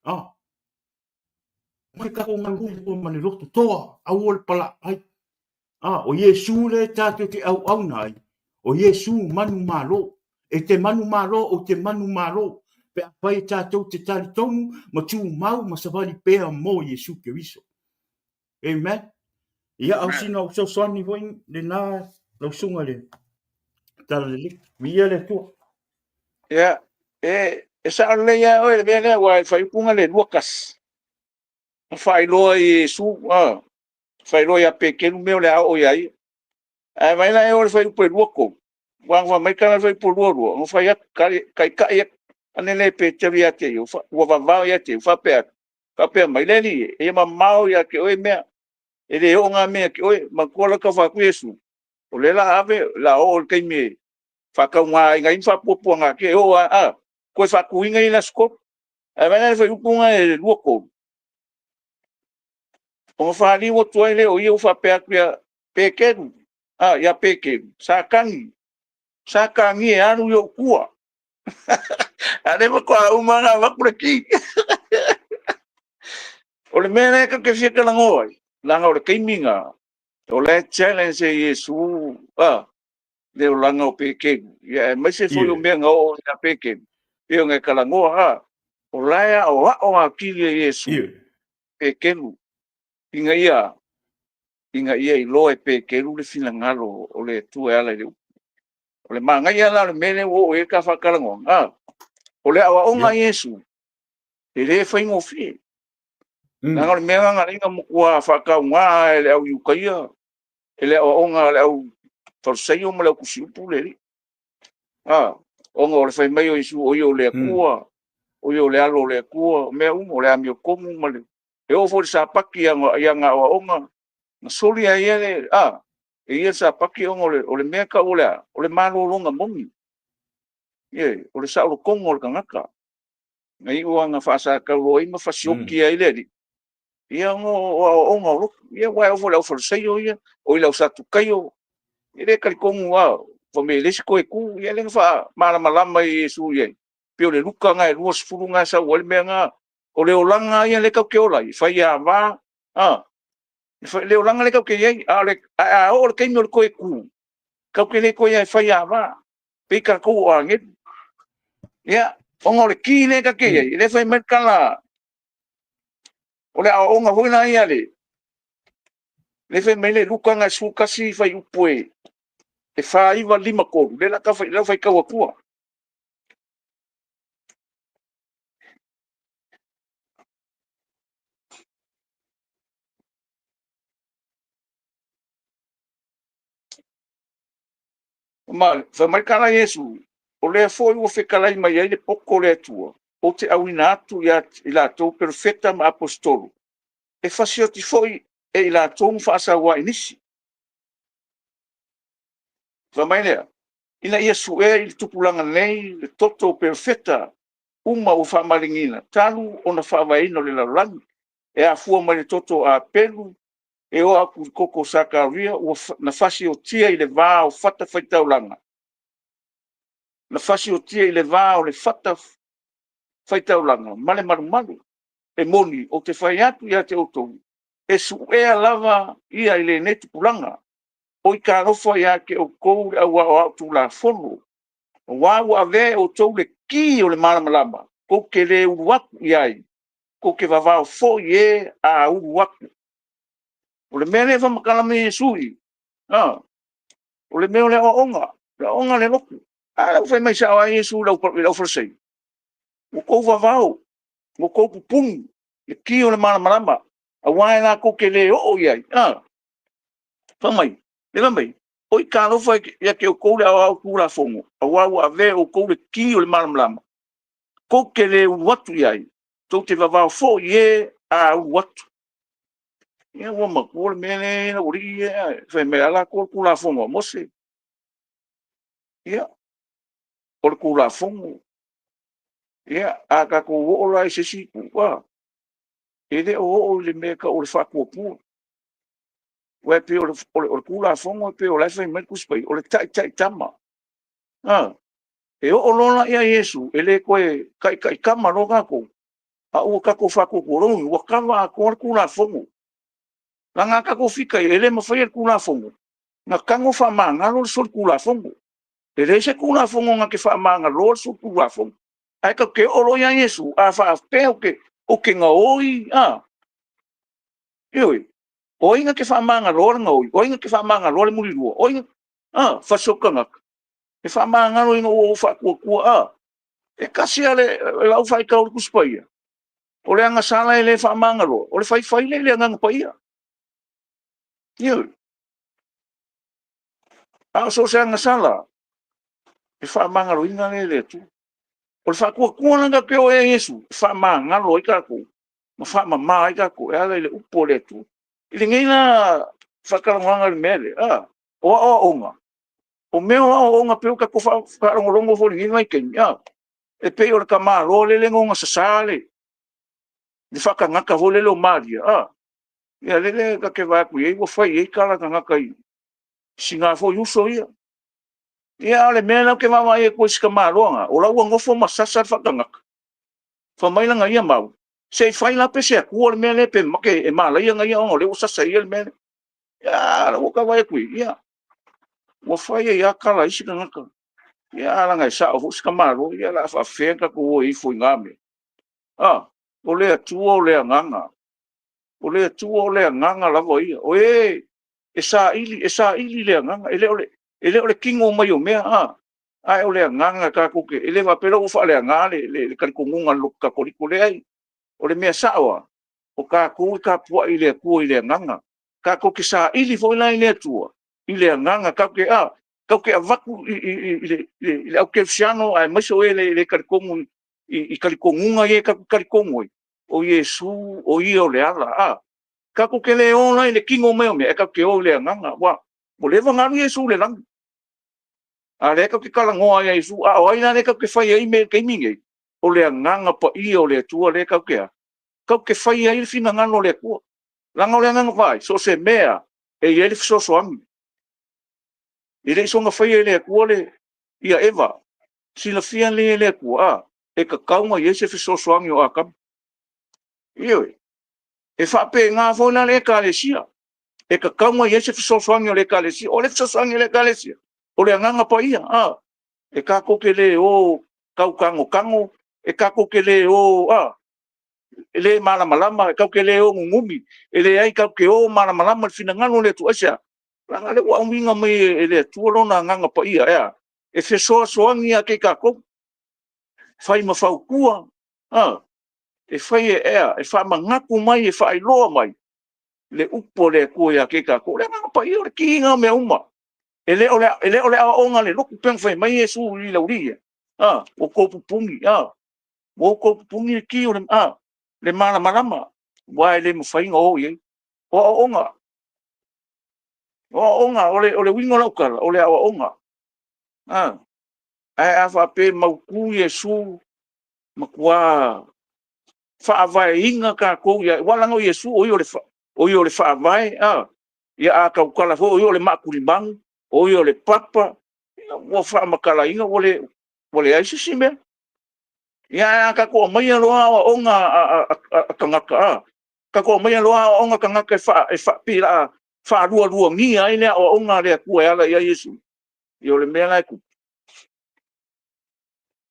Ah. Mai tatou galulue ma le loto toa, aua le palaa ai. Ah, o Iesu lea tatou te auauna ai, o Iesu manumalo. E te manumalo, ou te manumalo, pe afai e tatou te talitonu ma tumau ma savali pea mo Iesu Keriso. Amen. Ia, au sina ou fesoasoani foi lena lau susuga i le Talalelei. Viia le Atua.
Ia, e sao lelei lava oe i le mea lea, aua e faaiupu le 21. Na faailoa i Iesu, faailoa ia Peteru mea o le a oo ia ia. Ae vaai la e oo i le fuaiupu e 23, aua na fai mai tala i le fuaiupu 22, na fai atu, taitai atu, ane lea Peteru ia te ia, ua vavao ia te ia, faapea atu, faapea mai, le Alii e, ia mamao ia te oe mea, e le oo na mea ia te oe. Manatua la le tau fai atu Iesu, o lea o le a ave, o le a oo i le taimi e faataugaina ai ma faapuapuagatia, e oo lava, a, toe faatuina ia i le aso 3. Ae vaai la i le fuaiupu lena e 23, ona faliu atu ai lea o ia ua faapea atu ia Peteru, a, ia Peteru, Satani, Satani e, alu i ou tua. A o lea faatoa uma ona avatu le ki. O le mea lea ta te fia talanoa ai, leaga o le taimi lena, o la e challenge e Iesu le olaga o Peteru, aemaise foi o mea na oo ia Peteru, pei ona e talanoa, a, o la e aoao atili e Iesu Peteru, ina ia iloa e Peteru le finagalo o le Atua e ala i le upu. O le manaia la o le mea lea ua oo i ai le ta faatalanoaga, a, o le aoaoga a Iesu, e le faigofie. Leaga o le mea lena na ala ai ona matua faatauga lava e le au Iutaia e le aoaoga a le au Farisaio ma le au tusiupu le alii. A, ona o le fai mai o Iesu o ia o le Atua, o ia o le Alo o le Atua, o mea uma, o le amiotonu ma le... E oo foi i le Sapati i ana aoaoga, na soli lava e ia le, e ia le Sapati ona o le mea e tau o le a? O le malologa moni. Ioe, o le saolotoga o le tagata. Na iu lava ina faasataulo ai ma fasioki ai le alii, ia ona o aoaoga o lotu. Ia aua e oo foi i le aufalesaio ia, o i le au Satukaio, e le talitonu lava, fai mai e leai se toe tu. Ia lea na faamalamalama e Iesu i ai, e pei o le Luka lena e 20 lena e sau ai le mea lena. O le olaga lava ia lea tatou te ola ai, e faiava, a, le olaga lea tatou te i ai, ae a oo i le taimi o le toe tu, tatou te le toe faiava, pei tatou o agelu. Ia, ona o le ki lea tatou te i ai, lea e fai mai le tala, o le aoaoga foi la ia a le... lea e fai mai le Luka lena e 11 fuaiupu e 4, 9, 5, 3, lea o le a faitau atua. Fai mai le tala a Iesu, o lea foi ua fetalai mai ai le poto o le Atua, ou te auina atu ia i latou perofeta ma aposetolo, e fasioti foi e i latou ma faasauai nisi. Fai mai lea, ina ia suea i le tupulaga nei le toto o perofeta uma ua faamaligiina talu ona faavaeina le lalolagi, e afua mai le toto o Apelu e oo atu i le toto o Sakaria na fasiotia i le va o fatafaitaulaga, na fasiotia i le va o le fatafaitaulaga ma le malumalu. E moni, ou te fai atu ia te outou, e suea lava ia i lenei tupulaga. Oi talofa ia te outou le au aoao Tulafono, aua ua avea e outou le ki o le malamalama, tou te le ulu atu i ai, tou te vavao foi i e a ulu atu. O le mea lea e faamatala mai e Iesu i i, o le mea o le aoaoga, o le aoaoga a le lotu. A lea ua fai mai sao lava Iesu i le aufalesaio, ua outou vavao, ua outou pupuni le ki o le malamalama, aua e latou te le oo i ai, a. Fai mai, fai mai, oi talofa ia te outou le aoao Tulafono, aua ua avea e outou le ki o le malamalama, tou te le ulu atu i ai, tou te vavao foi i e a ulu atu. Ia ua manatua le mea lea lau alii ia fai mai lava latou o le Tulafono a Mose. Ia, o le Tulafono, ia a tatou oo la i se isi itu, e le o oo i le mea e tau o le faatuatua. Aua e pei o le Tulafono e pei o la e fai mai le Tusi Paia, o le taitaitama. E oo loa la ia Iesu, e le toe taitaitama loa tatou, a ua tatou faatuatua. O lona uiga, ua kava atoa le Tulafono. Leaga a tatou fita i ai, e le mafai e le Tulafono ona tago faamagalo le solitulafono. E leai se Tulafono na te faamagaloa le solitulafono. Ae tatou te oo loa ia Iesu, a faapea ou te gaoi, a, ioe. O ai na te faamagaloa le gaoi? O ai na te faamagaloa le mulilua? O ai na te…? A, fasioti tagata? E faamagalo ina ua ou faatuatua, a. E tasi lava lau faitau i le Tusi Paia, o le agasala e le faamagaloa, o le faifai lea i le Agaga Paia. Ioe. A o so o se agasala lava, e faamagaloina lea e le Atua. O le faatuatua la tatou te o ai ia Iesu, e faamagalo ai tatou ma faamama ai tatou e ala i le upu a le Atua. I lenei la faatalanoaga i le mea lea, o aoaoga, o mea o aoaoga pei ua tatou faalogologo foi i lenei vaitaimi, e pei o le tamaloa lele na ona sasa le faatagata foi lele o Maria, ia lele ta te vaai atu i ai ua fai i ai tala a tagata i si na foi uso ia. Ia a o le mea la ou te vaavaai atu ai i si tamaloa lena, o la e ua nofo ma sasa le faatagata fai mai lana ia mau, se i fai la pe se Atua le mea lea pe make e malaia ia ona o lea ua sasa e ia le mea lea. A o lea ua ta vaai atu i ai, ia, ua fai ai lava tala a isi tagata. Ia ae leaga e sao foi si tamaloa, ia o le a faapefea ona tatou o ifo i na mea? A, o le Atua o le Agaga, o le Atua o le Agaga lava ia. O e e saili, e saili i le Agaga, e le o le tino mai o mea, a o le agaga tatou te… E le faapea la ua faaleaga le talitonuga o le lotu Katoliko, e leai. O le mea sao lava, o tatou e tapuai i le Atua i le agaga. Tatou te saili foi la i le Atua i le agaga, tatou te avatu i le aukerisiano aemaise o e le talitonu i talitonuga ia tatou te talitonu ai, o Iesu o Ia o le ala. Tatou te le o la i le tino mai o mea, ae tatou te o i le agaga. Aua ua leva ona alu Iesu i le lagi, a o lea tatou te talanoa lava ia Iesu. A o ai la lea tatou te fai ai mea i le taimi lenei? O le Agaga Paia o le Atua lea tatou te a? Tatou te faia ai le finagalo o le Atua. Leaga o le Agaga vaaia, so o se mea lava e i ai le fesoasoani. E le i soona faia e le Atua ia Eva, silafia lelei e le Atua, e tatau ona i ai se fesoasoani o Atamu. Ioe. E faapena foi la le Ekalesia, e tatau ona i ai se fesoasoani a le Ekalesia. O le fesoasoani a le Ekalesia, o le Agaga Paia, e tatou te le o tau tagotago, e tatou te le o le malamalama, tatou te le o nunumi, e leai tatou te o malamalama i le finagalo o le Atua. Aisea? Leaga o lea ua auina mai e le Atua Lona Agaga Paia e a? E fesoasoani ia te i tatou, fai ma fautua, e fai e a? E faamanatu mai, e faailoa mai le upu a le Atua ia te i tatou. O le Agaga Paia o le ki lena o mea uma. E le o le aoaoga a le lotu pei ona fai mai Iesu i le aualii ia, ua outou pupuni, ua outou pupuni le ki o le malamalama, aua e le mafai ona o i ai. O aoaoga, o le uiga o lau tala, o le aoaoga. Ae a faapea e mautu Iesu, matua faavaeina tatou ia, aua leaga o Iesu o Ia o le Faavae, ia a tautala foi o Ia o le maatulimanu, o Ia o le papa, ua faamatalaina ua leai se isi mea. Ia ae a tatou aumaia loa aoaoga a tagata, tatou aumaia loa aoaoga a tagata e pei o le a faalualuagia ai le aoaoga a le Atua e ala ia Iesu, ia o le mea la e tupu,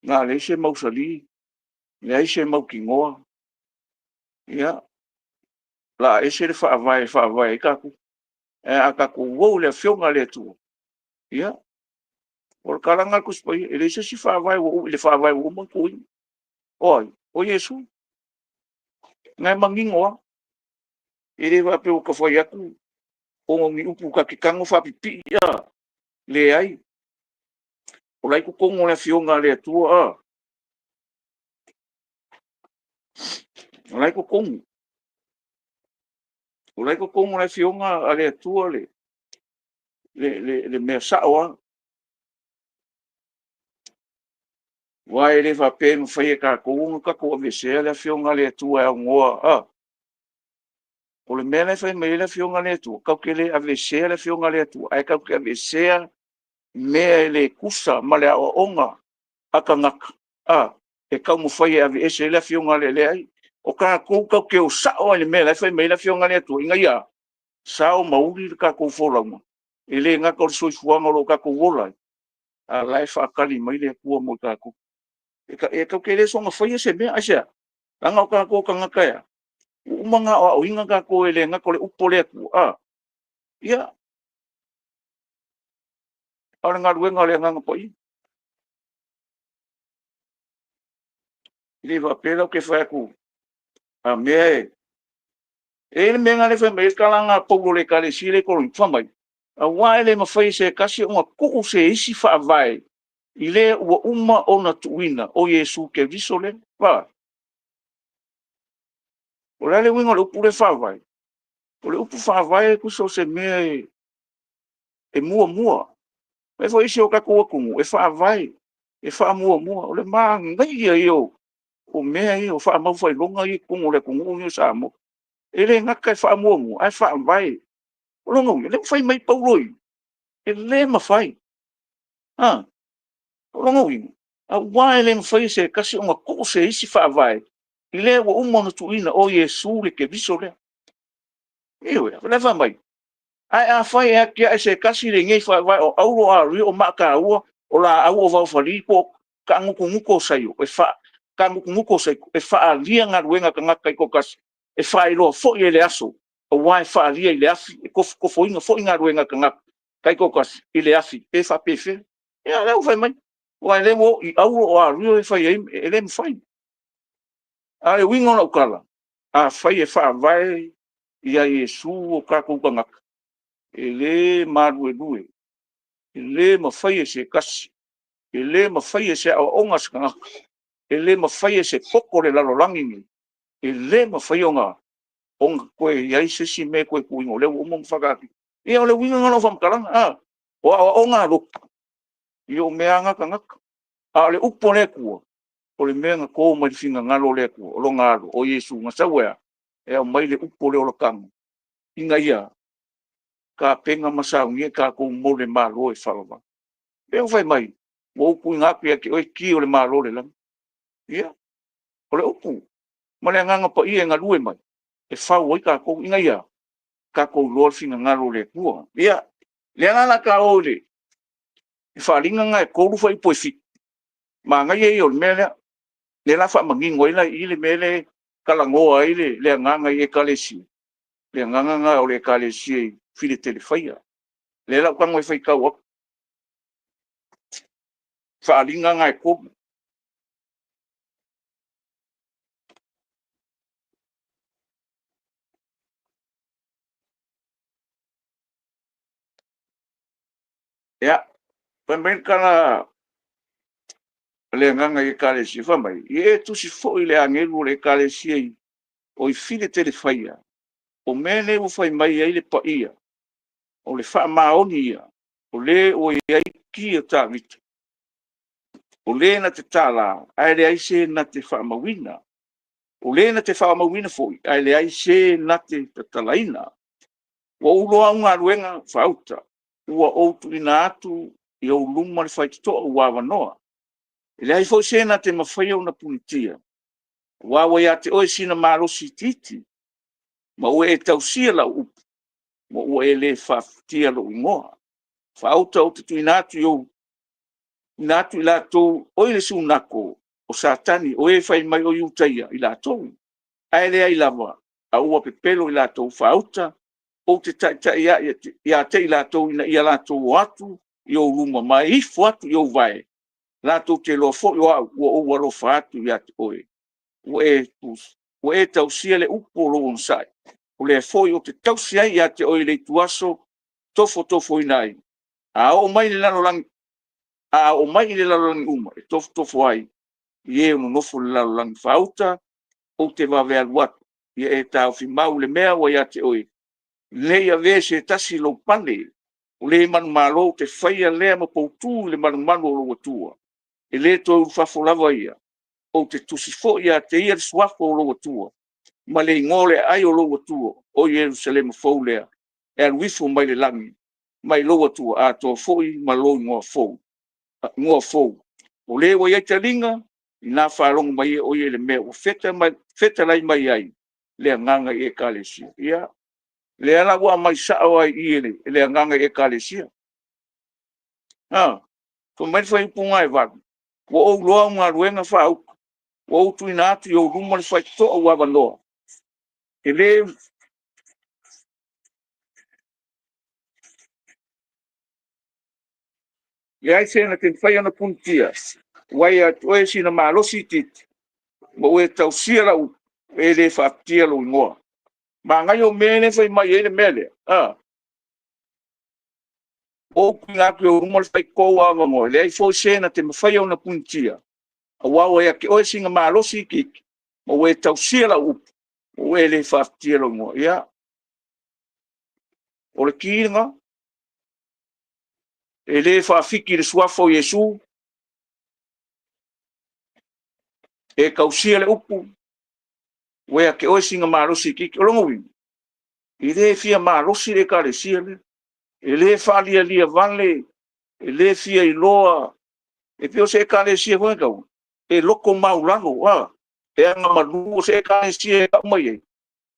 o le a leai se mausali, leai se mautinoa, ia, o le a ese le faavae e faavae ai tatou. Ae a tatou o i le Afioga a le Atua, ia, o le tala lena a le Tusi Paia, e leai se isi faavae i le Faavae ua uma ona tuuina. O ai? O Iesu. O lena e manino lava. E le faapea ua ta fai atu ona o ni upu ta te tago faapipii a, leai. O la e i totonu o le Afioga a le Atua, o la e i totonu. O la e i totonu o le Afioga a le Atua le mea sao lava. Aua e le faapea e mafai e tatou ona tatou aveesea le Afioga a le Atua e aunoa, o le le mea la e fai mai ai le Afioga a le Atua, tatou te le aveesea le Afioga a le Atua, ae tatou te aveesea mea e le tusa ma le aoaoga a tagata e taumafai e aveese ai le Afioga a le… Leai. O tatou tatou te o sao lava i le mea la e fai mai ai le Afioga a le Atua ina ia a? Sao ma uli le tatou folauga, e le gata o le soifuaga o lo o tatou ola ai, a o la e faatali mai le Atua mo tatou. E tatou te le soona faia se mea. Aisea? Leaga o tatou o tagata e a? Ua uma ona aoaoina tatou e le gata o le upu a le Atua, a? Ia, a o le galuega a le Agaga Paia. E le faapea la ou te fai atu, a mea e… E i ai le mea lena e fai mai ai le tala lena a Paulo i le Ekalesia lea i Korinito, fai mai, aua e le mafai e se tasi ona tuu se isi faavae i le ua uma ona tuuina, o Iesu Keriso lea. Vaai. O le a le uiga o le upu lea faavae? O le upu faavae tusa o se mea e muamua. E i ai foi isi o tatou atunuu e faavae, e faamuamua. O le manaia ia o mea ia o faamau faailoga ia i totonu o le atunuu lenei o Samoa. E le gata e faamuamua, ae faavae. O lona uiga, o lea ua fai mai Paulo i i, e le mafai. O lona uiga, aua e le mafai e se tasi ona tuu se isi faavae i le ua uma ona tuuina, o Iesu le Keriso lea. Ioe. O lea e fai mai, ae afai e atiae se tasi lenei faavae o Paulo, a o ia o mataua, o laau vaofali po o taagutugutu o saito, e faaalia galuega a tagata taitoatasi, e faailoa foi e le aso, aua e faaalia i le afi, e tofotofoina foi galuega a tagata taitoatasi i le afi, pe faapefea. Ia o lea ua fai mai, aua o lea ua oo i auro o a e fai ai, e le mafai. A o le uiga o lau tala, afai e faavae ia Iesu o tatou tagata, e le maluelue, e le mafaia e se tasi, e le mafaia e se aoaoga a se tagata, e le mafaia e se poto o le lalolagi lenei, e le mafaia ona toe i ai se isi mea e toe tuuina, o lea ua uma ona faataatia. Ia o le uiga lena o lau faamatalaga, o aoaoga a lotu, ia o mea lava na a tagata, a o le upu a le Atua, o le mea na to mai le finagalo o le Atua, o Lona Alo o Iesu na sau e a? E aumai le upu o le olataga, ina ia tapena ma saunia tatou mo le Malo e faavavau. O lea ua fai mai, ua ou tuuina atu ia te oe ki o le Malo o le lagi. Ia, o le upu ma le Agaga Paia e galue mai, e fau ai tatou, ina ia a? Tatou iloa le finagalo o le Atua. Ia, o lea la o le a ta o i le faaaliga lena e 3 fuaiupu e 7, manaia ia o le mea lea. O lea o le a faamanino ai la i i le mea lea e talanoa ai le agaga i Ekalesia, le agaga lena o le Ekalesia i Filatelefaia. O lea o le a ou tago e faitau atu, faaaliga na e 3. Ia, fai mai le tala a le agaga i Ekalesia fai mai, ia e tusi foi i le agelu o le Ekalesia o i Filatelefaia, o mea nei ua fai mai ai le Paia, o le faamaoni ia, o le ua i ai ki o Tavita, o le na te tala, ae leai se na te faamauina. O le na te faamauina foi, ae leai se na te tatalaina. Ua ou iloa au galuega faauta, ua ou tuuina atu i ou luma le faitotoa ua avanoa, e leai foi se na te mafaia ona punitia, aua ua ia te oe sina malosi itiiti, ma ua e tausia lau upu, ma ua e le faafutia lou igoa. Faauta ou te tuuina atu i latou o le sunato o Satani, o e fai mai o Iutaia i latou, ae leai lava, a ua pepelo i latou. Faauta, ou te taitai ia te i latou ina ia latou o atu i ou luma ma e ifo atu i ou vae, latou te iloa foi o au ua ou alofa atu ia te oe. Ua e tausia le upu o lou onosai, o lea foi ou te tausi ai ia te oe i le ituaso e tofotofoina ai, a oo mai i le lalolagi uma, e tofotofo ai i e o nonofo i le lalolagi. Faauta, ou te vave alu atu. Ia e taofi mau i le mea ua ia te oe, ne i avea e se tasi lou pale. O le manumalo ou te faia lea ma poutu i le malumalu o lou Atua, e le toe ulufafo lava ia. Ou te tusi foi ia te ia le suafa o lou Atua. ma le igoa o le aai o lou Atua, o Ierusalema fou lea, e alu ifo mai le lagi, mai lou Atua, atoa foi ma lou igoa fou. O le ua i ai taliga, ina faalogo mai ia o ia i le mea ua fetalai mai ai le Agaga i Ekalesia. Ia, lea la ua aumai sao lava i i e le Agaga i Ekalesia. Fai mai le fuaiupu 8, “Ua ou iloa au galuega faauta, ua ou tuuina atu i ou luma le faitotoa ua avanoa, e leai se na te mafai ona punitia, ua ia te oe sina malosi itiiti, ma ua e tausia lau upu, e le faapitia lou igoa.” Manaia o mea lea e fai mai ai le mea lea, ua ou tuuina atu i ou luma le faitotoa ua avanoa, e leai foi se na te mafaia ona punitia, aua ua ia te oe sina malosi itiiti, ma ua e tausia lau upu, ua e le faapitia lou igoa. Ia, o le ki lena. E le faafiki i le suafa o Iesu, e tausia le upu, ua ia te oe sina malosi itiiti. O lona uiga, e le fia malosi le Ekalesia lea, e le faalialia vale, e le fia iloa, e pei o se Ekalesia foi lea e loto maualalo, e agamalu, o se Ekalesia e tau mai ai,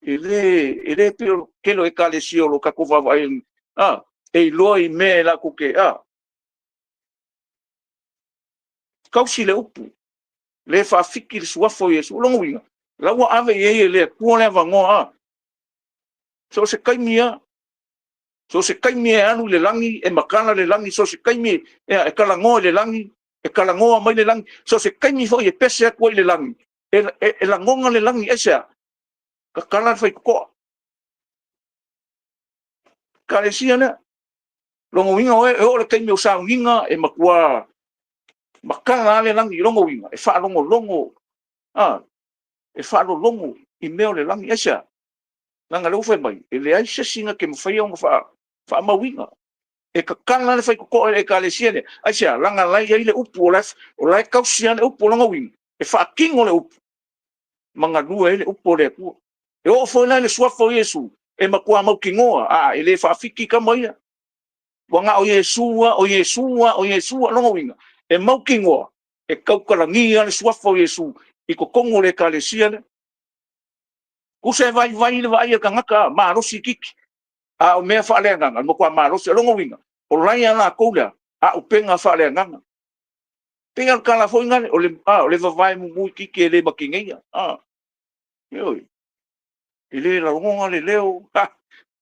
e le pei o le tele o Ekalesia o lo o tatou vaavaai i ai, e iloa i mea latou te... tausi le upu, le faafiki le suafa o Iesu. O lona uiga, o la ua ave i ai e le Atua le avanoa, so o se taimi lava, so o se taimi lava e alu i le lagi e matala le lagi, so o se taimi e talanoa i le lagi, e talanoa mai le lagi, so o se taimi foi e pese atu ai i le lagi, e lagona le lagi. Aisea? Tatala le faitotoa. Ekalesia lea. O lona uiga e oo i le taimi o sauniga, e matua matala lava le lagi. O lona uiga, e faalogologo, e faalologo i mea o le lagi. Aisea? Leaga o lea ua fai mai, e leai se isi na te mafaia ona faamauina. E tatala le faitotoa i le Ekalesia lenei. Aisea? Leaga o la e i ai le upu, o la e tausi lava le upu. O lona uiga, e faatino le upu ma galue ai le upu a le Atua. E oo foi la i le suafa o Iesu, e matua mautinoa lava, e le faafiki tama ia. Ua na o Iesu lava, o Iesu lava, o Iesu lava. O lona uiga, e mautinoa e tautalagia lava le suafa o Iesu i totonu o le Ekalesia lea. Tusa e vaivai le vaai a le tagata, malosi itiiti, a o mea faale-agaga, e matua malosi. O lona uiga, o la e ia latou le a? Auupega faaleagaga. E pei lava o le tala foi lale, o le vavae mumu itiiti e le ma tineia. Ioe. E le lagona le leo,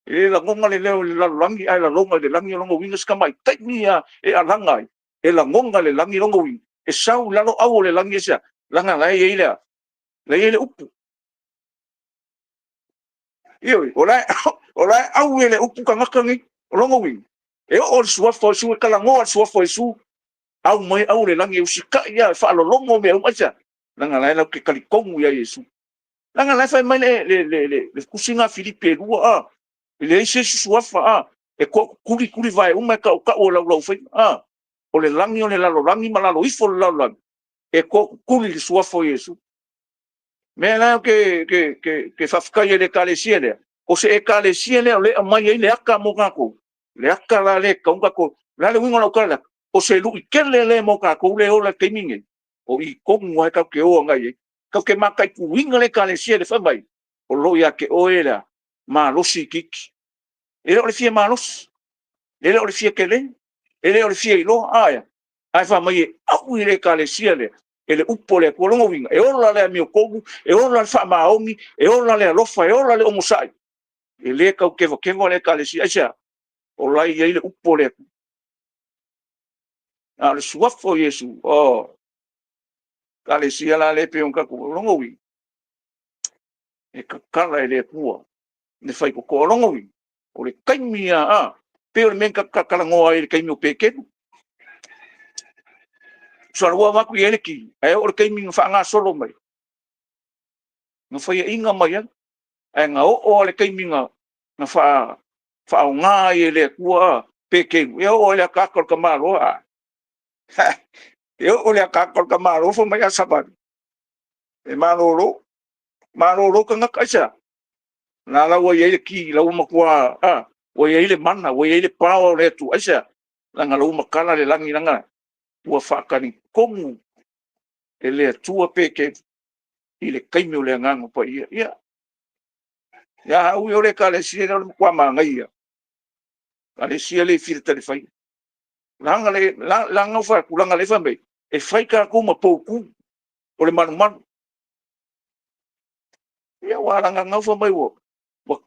e le lagona le leo i le lalolagi ae lagona i le lagi. O lona uiga, si tamai taimi lava e alaga ai, e lagona e le lagi lona uiga, e sau i lalo au o le lagi. Aisea? Leaga o la e i ai le a? O la e i ai le upu. Ioe, o la e aui e le upu tagata nei. O lona uiga, e oo i le suafa o Iesu, e talanoa i le suafa o Iesu, au mai au o le lagi e usitai lava e faalologo mea uma. Aisea? Leaga o la e latou te talitonu ia Iesu. Leaga o la e fai mai le tusiga a Filipi 2, e leai se isi suafa, e tootutuli tulivae uma e tautau e laulaufaiva. O le lagi o le lalolagi ma lalo ifo o le lalolagi, e tootutuli i le suafa o Iesu. O le mea lena ou te faafetai ai i le Ekalesia lea, o se Ekalesia lea o lea e aumai ai le ata mo tatou, le ata la lea e tatau ona tatou... O le a le uiga o lau tala lea? O se lui tele lea mo tatou lea e ola i le taimi lenei, o i tonu lava tatou te o agai i ai. Tatou te mataituina le Ekalesia lea fai mai o lo o ia te oe le malosi itiiti. E le o le fia malosi, e le o le fia tele, e le o le fia iloa, a ea? Ae fai mai e aui i le Ekalesia lea e le upu a le Atua. O lona uiga, e ola le amiotonu, e ola le faamaoni, e ola le alofa, e ola le onosai. E le tau tevateva le Ekalesia. Aisea? O la e i ai le upu a le Atua. A o le suafa o Iesu, o le Ekalesia la lea e pei ona tatou... O lona uiga, e tatala e le Atua le faitotoa. O lona uiga, o le taimi lava, e pei o le mea na ta talanoa ai i le taimi o Peteru. Masalo ua avatu i ai le ki, ae oo i le taimi na faagasolo mai, na faiaina mai ai. Ae na oo lava i le taimi na faaaoga ai e le Atua Peteru, e oo lava i le ataata o le tamaloa. E oo i le ataata o le tamaloa fai mai a savali, e malolo. Malolo tagata, aisea? O lena la ua i ai le ki, o la ua matua, a, ua i ai le mana, ua i ai le power o le Atua. Aisea? Leaga o la ua matala le lagi leaga ua faatagitonu e le Atua Petelo i le taimi o le Agaga Paia. Ia, ia au ia o le Ekalesia lea o le matua manaia lava, Ekalesia lea i Filatelefaia. Leaga na ou fai atu, leaga o lea e fai mai, e fai tatou ma poutu o le malumalu. Ia aua o lena fai mai ua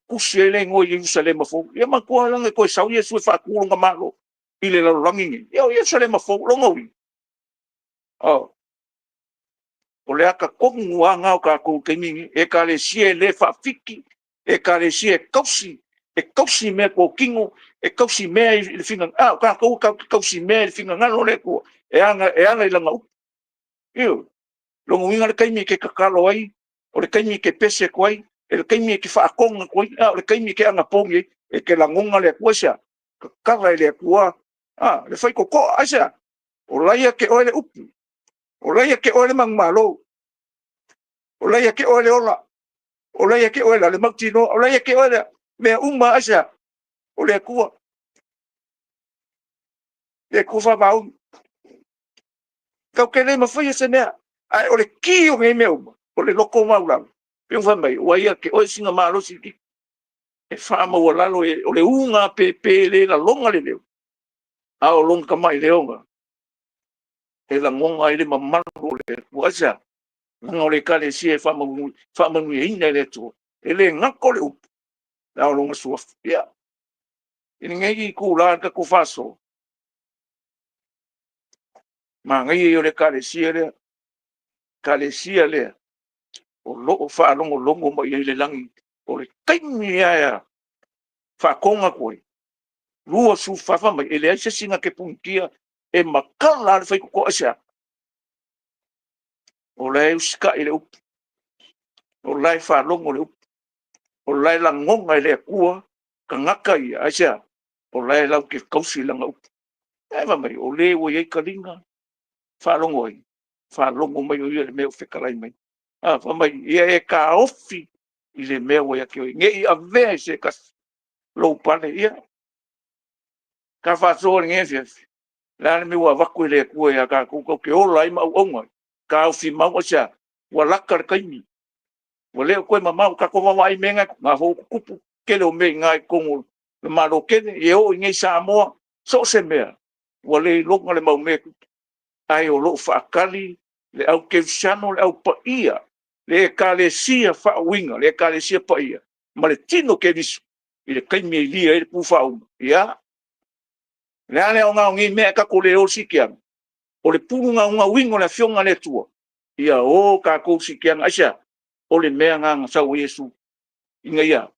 tusi ai le igoa i Ierusalema fou. Ia manatua la e toe sau Iesu e faatu lona Malo i le lalolagi lenei? Ia o Ierusalema fou. O lona uiga, o le ata tonu lava lena o tatou i le taimi lenei, Ekalesia e le faafiki, Ekalesia e tausi, e tausi meatotino, e tausi mea i le finagalo, a o tatou tatou te tausimea i le finagalo o le Atua e ala i Lana upu. Ioe. O lona uiga o le taimi e te tatalo ai, o le taimi e te pese atu ai, o le taimi e te faatonu atu ai, a o le taimi e te anapogi ai, e te lagona le Atua. Aisea? Tatala e le Atua le faitotoa. Aisea? O la e ia te oe le upu, o la e ia te oe le manumalo, o la e ia te oe le ola, o la e ia te oe le mautinoa, o la e ia te oe mea uma lava. Aisea? O le Atua, le Atua faamaoni. Tatou te le mafaia se mea, ae o le ki o nei mea uma, o le loto maualalo. Pei ona fai mai, ua ia te oe sina malosi itiiti e faamaualalo, o le ugapepe e le lagona le leo, a o lona tamai leo e lagona ai le mamalu o le Atua. Aisea? Leaga o le Ekalesia e faamanuiaina e le Atua, e le gata o le upu, a o lona Suafa. Ia, i lenei itula i le tatou faasoa, manaia ia o le Ekalesia lea, Ekalesia lea o lo o faalogologo mai i ai le lagi. O le taimi lava e faatonu atu ai, 24, fai mai e leai se isi na te punitia, e matala lava le faitotoa. Aisea? O la e usitai le upu, o la e faalogo le upu, o la e lagona e le Atua tagata ia. Aisea? O la e latou te tausi Lana upu. Ae fai mai, o le ua i ai taliga, faalogo ai? Faalogo mai o ia i le mea o fetalai mai ai. Fai mai, ia e taofi i le mea ua ia te oe, ne i avea e se tasi lou pale. Ia, ta faasoa i lenei afiafi, o le a le mea ua avatu e le Atua ia tatou tatou te ola ai ma auauna ai? Taofi mau, aisea? Ua lata le taimi, ua le o toe mamao. Tatou vaavaai i mea na e tutupu, o la foi ua tutupu le tele o mea i ina i totonu o le Malo tele, ia e oo i inei i Samoa, so o se mea, ua le iloga le mau mea e tupu, ae o lo o faatali le au kerisiano, le Au Paia, le Ekalesia faauuina, le Ekalesia Paia ma le tino Keriso i le taimi e ilia ai le pu faauuga. Ia, o le a le aoga o nei mea ae tatou le o i le siitiaga? O le pulugaugaUina o le Afioga a le Atua, ia o tatou siitiaga. Aisea? O le mea lena na sau ai Iesu, ina ia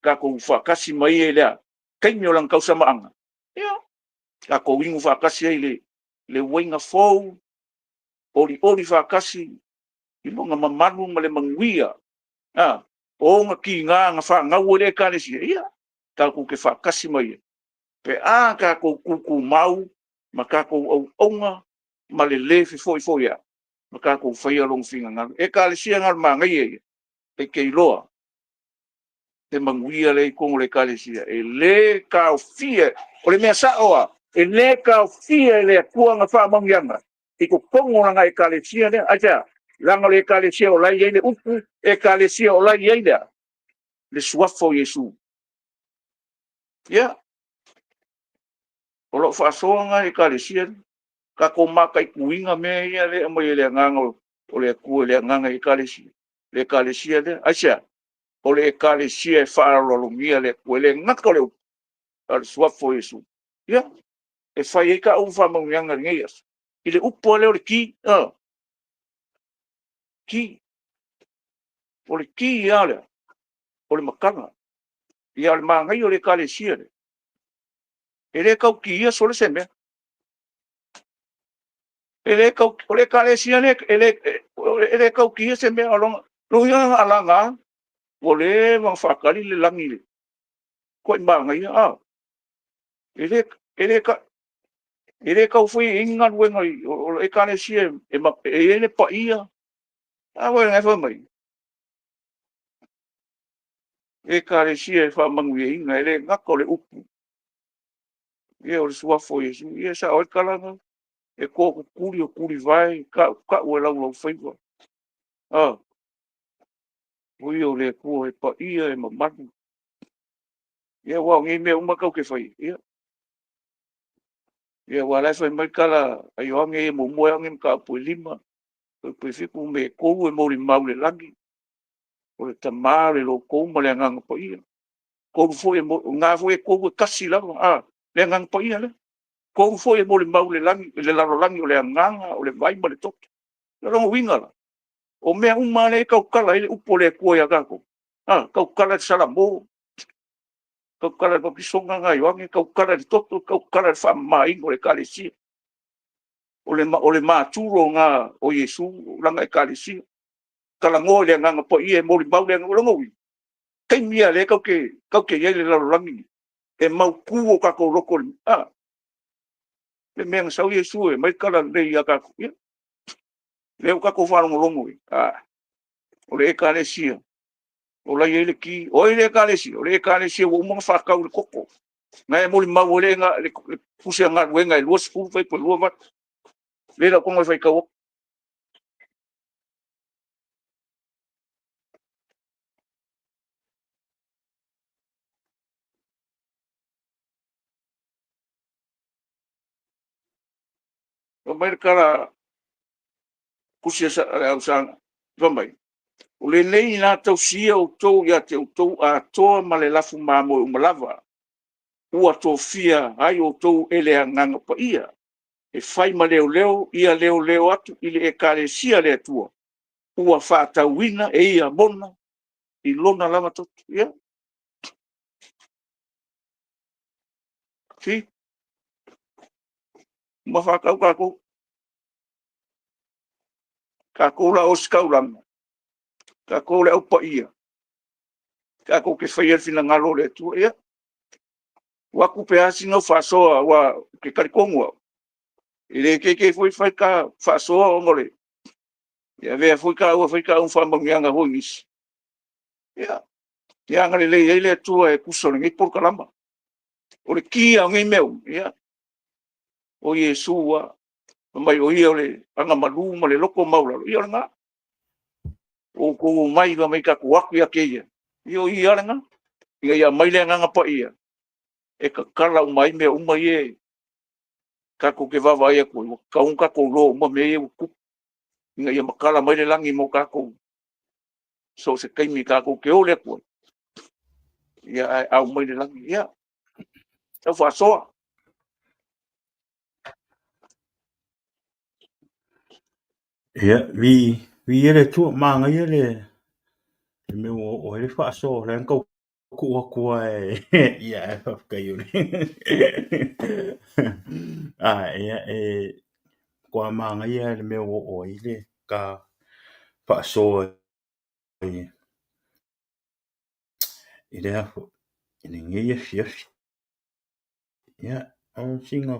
tatou faatasi ma Ia i le a? Taimi o Lana tausamaaga, ia tatou inu faatasi ai i le uaina fou, olioli faatasi i Lona mamalu ma le manuia o ona tiga na fanau ai le Ekalesia, ia, tatou te faatasi ma Ia pe a tatou tutumau ma tatou auauna ma le le fefoifoiai ma tatou faia Lona finagalo. Ekalesia na o le manaia ia, e te iloa le manuia lea e i totonu o le Ekalesia, e le taofia. O le mea sao lava, e le taofia e le Atua ana faamanuiaga i totonu o lana Ekalesia lea. Aisea? Leaga o le Ekalesia o la e i ai le upu, Ekalesia o la e i ai le a? Le Suafa o Iesu. Ia, o lau faasoa lena i Ekalesia ia. Tatou mataituina mea ia e aumai e le Agaga o le Atua i le agaga i Ekalesia, le Ekalesia lea. Aisea? O le Ekalesia e faaaloalogia e le Atua, e le gata o le upu, a o le Suafa o Iesu. Ia, e fai ai ta faamanuiaga i lenei aso, i le upu lava lea o le ki, ki. O le ki lava lea, o le matala. A o le manaia o le Ekalesia lea, e le tau kiia solo se mea. O le Ekalesia lea e le tau kiia se mea. O lona uiga ana alaga lava, ua leva ona faatali le lagi, matua manaia a. E le tau faia i ai ni galuega, o le Ekalesia e i ai le paia. A lena e fai mai? Ekalesia e faamanuiaina, e le gata o le upu, ia o le suafa o Iesu. Ia e sao ai le tala na, e tootutuli o tulivae, tautau e laulaufaiva. A, o ia o le Atua e paia e mamalu. Ia aua o nei mea uma tatou te faia, ia, ia aua o la e fai mai tala a Ioane ia muamua Ioane mataupu e 5, fuaiupu e 7, o mea e tolu e molimau i le lagi, o le Tama, o le loto ma le Agaga Paia. Tolu foi, o na foi e tolu e tasi lava, a, le Agaga Paia lea. Tolu foi e molimau i le lagi, i le lalolagi, o le agaga, o le vai ma le toto. O lona uiga la, o mea uma lava lea e tautala ai le upu a le Atua ia tatou, a, tautala i le Salamo, tautala i le Patisoga lena a Ioane, tautala i le toto, tautala i le faamamaina o le Ekalesia. O le maturo lena o Iesu, o lana Ekalesia. Talanoa i le Agaga Paia e molimau le Agaga. O lona uiga, o le taimi lava o lea tatou te i ai i le lalolagi lenei, e mautu o tatou loto, a, le mea na sau Iesu e aumai le talalelei ia tatou. Ia, lea ua tatou faalogologo i ai, a, o le Ekalesia o la e i ai le ki. O ai le Ekalesia? O le Ekalesia ua uma ona faatau i le toto, na e molimau ai le Tusi a Galuega e 20 fuaiupu e 28, lea o le a ou tago e faitau atu. Fai mai le tala a le Tusi a le Au fai mai, “O lenei na tausia outou ia te outou atoa ma le lafu mamoe uma lava, ua tofia ai outou e le Agaga Paia e fai ma leoleo, ia leoleo atu i le Ekalesia a le Atua, ua faatauina e ia i Lona lava toto.” Ia, see, ua uma ona faatau tatou. Tatou la o ositaulaga, tatou o le Au Paia, tatou te faia le finagalo o le Atua. Ia, tuu atu pe a sina au faasoa aua ou te talitonu au, e le te ite foi fai le ta faasoa ona o le avea foi taua e fai taua ma faamanuiaga foi i nisi. Ia, ia agalelei ai le Atua e tusa o lenei polokalama. O le ki lava o nei mea uma, ia, o Iesu lava. Fai mai o Ia o le agamalu ma le lotomaualalo, ia o lena. Ua outou omai fai mai tatou te o atu ia te Ia, ia o Ia lava lena, ina ia aumai le Agaga Paia e tatala uma ai mea uma ia tatou te vaavaai atu ai, ua tatau ona tatou iloa uma mea ia ua tutupu, ina ia matala mai le lagi mo tatou, so o se taimi tatou te ole atu ai, ae au mai le lagi. Ia, tau faasoa.
Ia, viia le Atua, manaia le mea ua oo ai le faasoa, o lea na tau tuu atu lava e ia ae faafetai o le ia e matua manaia le mea ua oo ai le ta faasoa i le aso i lenei afiafi. Ia, o sina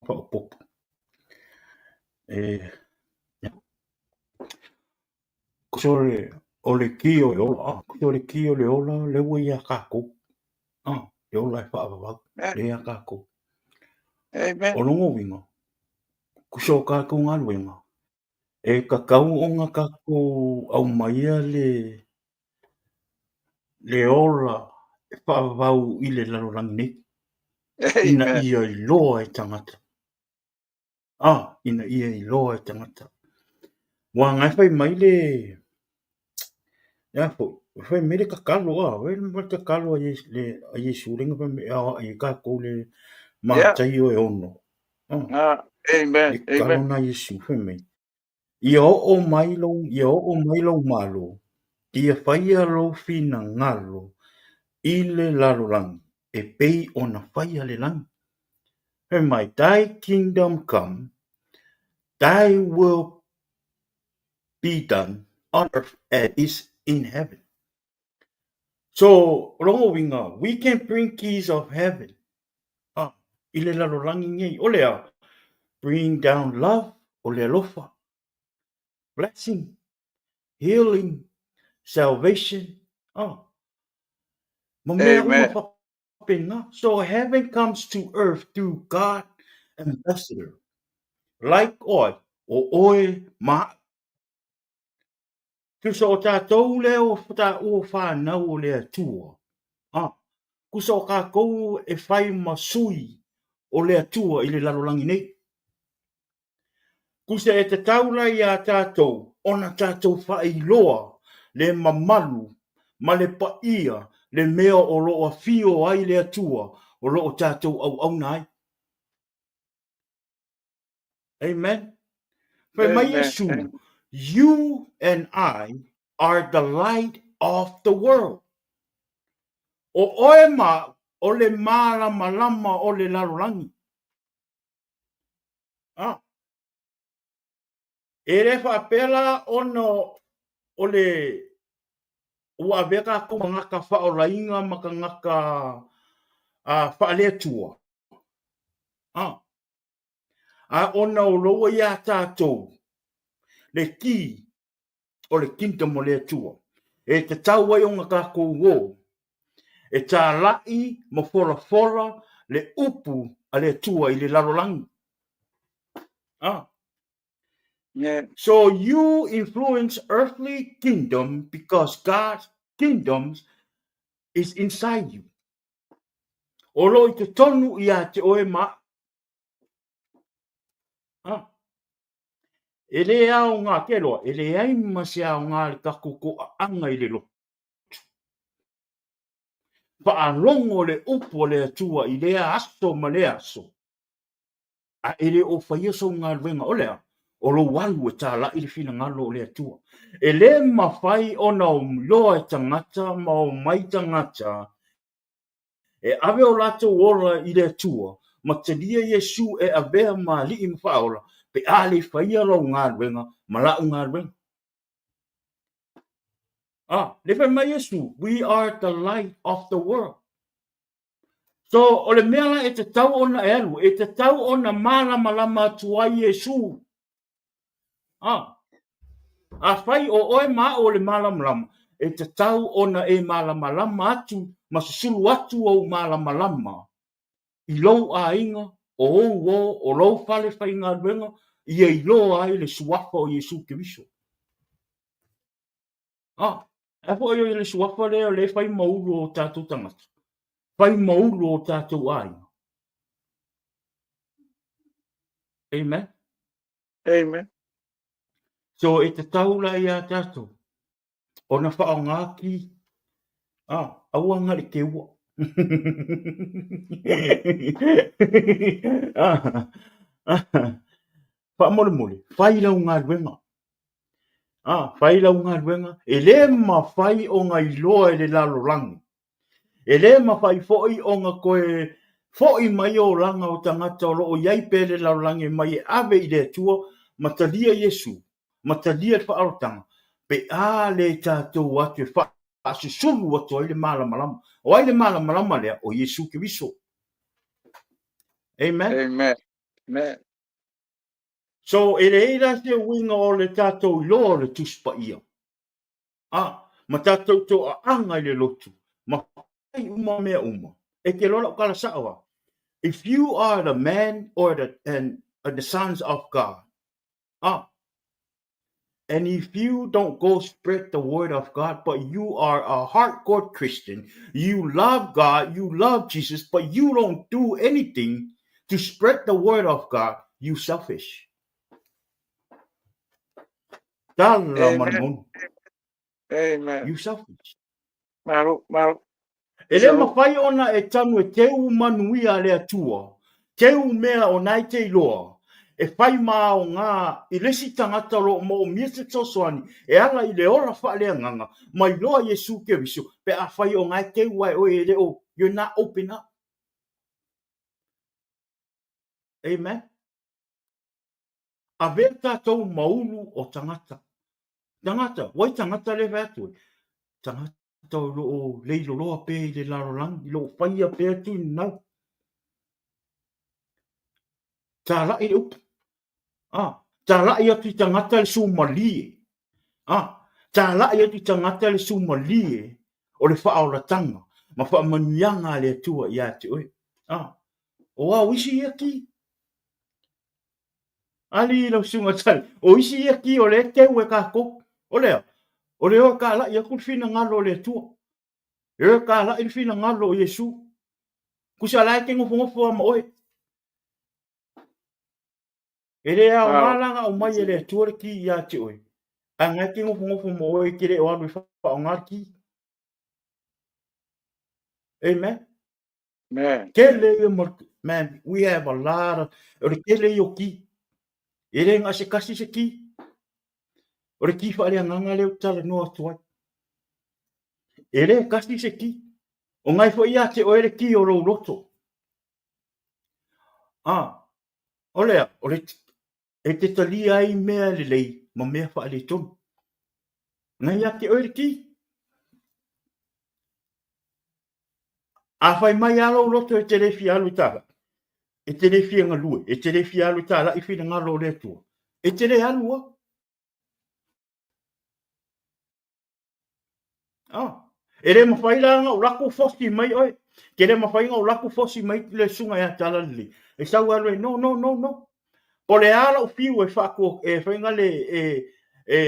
faaopoopo e o le ki o le ola, o le ki o le ola lea ua ia tatou, le ola e faavavau lea ia tatou. O lona uiga, tusa o tatou galuega, e tatau ona tatou aumaia le ola e faavavau i le lalolagi nei, ina ia iloa e tagata. Ina ia iloa e tagata. Ua na e fai mai le a foi, fai mai le tatalo, fai mai le tatalo a Iesu lea na fai mai e aoai ai tatou le Mataio e 6.
Amen.
Le tatalo na Iesu fai mai, ia oo mai lou, ia oo mai lou malo, ia faia lou finagalo i le lalolagi e pei ona faia le lagi. Fai mai, thy kingdom come, thy will be done on earth as is in heaven. So, o lona uiga, we can bring keys of heaven i le lalolagi nei. O le a? Bring down love, o le alofa, blessing, healing, salvation. Ma mea uma faapena. So heaven comes to earth through God ambassador. Like oe, o oe ma a'u. Tusa o tatou lea o taua whanau o le Atua. Ah, tusa o kakou e whai ma sui o le Atua i le lalolagi nei. Tusa e tatau la iā tatou ona tatou faailoa le mamalu ma le paia le mea o lo o afio ai le Atua o lo o tatou auauna ai. Amen. Fai mai Iesu, You and I are the light of the world. O oe ma a'u o le malamalama o le lalolagi. Ah. E le faapea la ona o le ua avea tatou tagata faaolaina ma tagata faale-Atua. Ah. A ona o loa iā tatou le kī o le kingdom o le Atua e tatau ai ona tatou o e tāla'i ma folafola le upu a le Atua i le lalolagi. Ah.
Yeah.
So you influence earthly kingdom because God's kingdom is inside you. O lo i totonu iā te oe ma Ah. E le aoga ke loa, e leai ma se aoga le tatou toaaga i le lotu. Faalogo le upu a le Atua i lea aso ma lea aso, a e le o faia sou galuega, o le a? O lou alu e tāla'i le finagalo o le Atua. E le mafai ona iloa e tagata ma omai tagata e ave o latou ola i le Atua ma talia Iesu e avea ma Alii ma Faaola pe a le faia lou galuega ma la'u galuega. Ah, le fai mai Iesu, we are the light of the world. So, o le mea la e tatau ona e alu, e tatau ona malamalama atu ai Iesu. Ah, afai o oe ma a'u o le malamalama, e tatau ona e malamalama atu ma susulu atu ou malamalama i lou aiga, o ou uo, o lou fale faigaluega, ia iloa ai le suafa o Iesu Keriso. Ah, a foi o le suafa lea o lea e fai ma ulu o tatou tagata, fai ma ulu o tatou aiga. Amen.
Amen.
So e tatau la iā tatou ona whaonga ki ah, aua nga le keua. ah, ah, Faamolemole, fai lau galuega. Ah, fai lau galuega. E le mafai ona iloa e le lalolagi. E le mafai foi ona toe fo'i mai olaga o tagata o lo o i ai pea i le lalolagi e mai e ave i le Atua ma talia Iesu, ma talia le faaolataga, pe a le tatou o atu e faasusulu atu ai le malamalama. O ai le malamalama lea? O Iesu Keriso. Amen.
Amen. Amen.
So, e leai la se uiga o le tatou iloa o le Tusi Paia. A, ma tatou toaaga i le lotu, ma fai uma mea uma. E te iloa lau tala sao a? If you are the man or the, and, and the sons of God, a, and if you don't go spread the word of God, but you are a hardcore Christian, you love God, you love Jesus, but you don't do anything to spread the word of God, you selfish. Tala ma le
Amen.
moni.
Amen.
You selfish.
Malo, malo.
E le mafai ona e tanu e teu manuia a le Atua, teu mea o na e te iloa, e whai ma aoga i le isi tagata o lo o moomia se fesoasoani e ala i le ola faaleagaga ma iloa Iesu Keriso pe afai o nga e teu ae oe e le o you're not open up. Amen. Avea tatou ma ulu o tagata. Tagata, wai tagata le fai atu ai? Tagata o lo o leiloloa pea i le lalolagi, i lo o faia pea tuinau. Tāla'i le upu. Ah, tāla'i atu i tagata le sumalie. Ah, tāla'i atu i tagata le sumalie o le faaolatanga. ma faamanuiaga a le Atua ia te oe. Ah, o a o isi ia ki? Ali lau susuga tali, o isi ia ki o le teu e kākou. O lea, o le o e kālaʻi aku le finagalo o le Atua. E o e kālaʻi le finagalo o Iesu. Kusa la e te nofonofo a ma oe. E le aoga la na aumai e le Atua le ki ia te oe. Ae nga e te nofonofo ma oe e te le o alu e whaonga le ki. Amen.
Amen.
Tele ia ma, man, we have a lot of, o le tele ia o ki. E le nga se kasi se ki. O le ki whaaleanganga leo tala noa atu ai. E le kasi se ki. O ngai fo ia te oe le ki o lou loto. Ah, o lea, o le, e te talia ai mea lelei ma mea faaletonu. Ngai ia te oe le ki. A fai mai a lou loto e te le fia alu i tālai, e te le fia galue, e te le fia alu i tālai finagalo o le Atua, e te le alu a. Ah, e le mawhai la nga o lako fosi mai oe. Ke le mawhai nga o lako fosi mai le sunga ia tala lili. E sau alu e no, no, no, no. Po le ala o fiu e whaako, e whainga le, e, e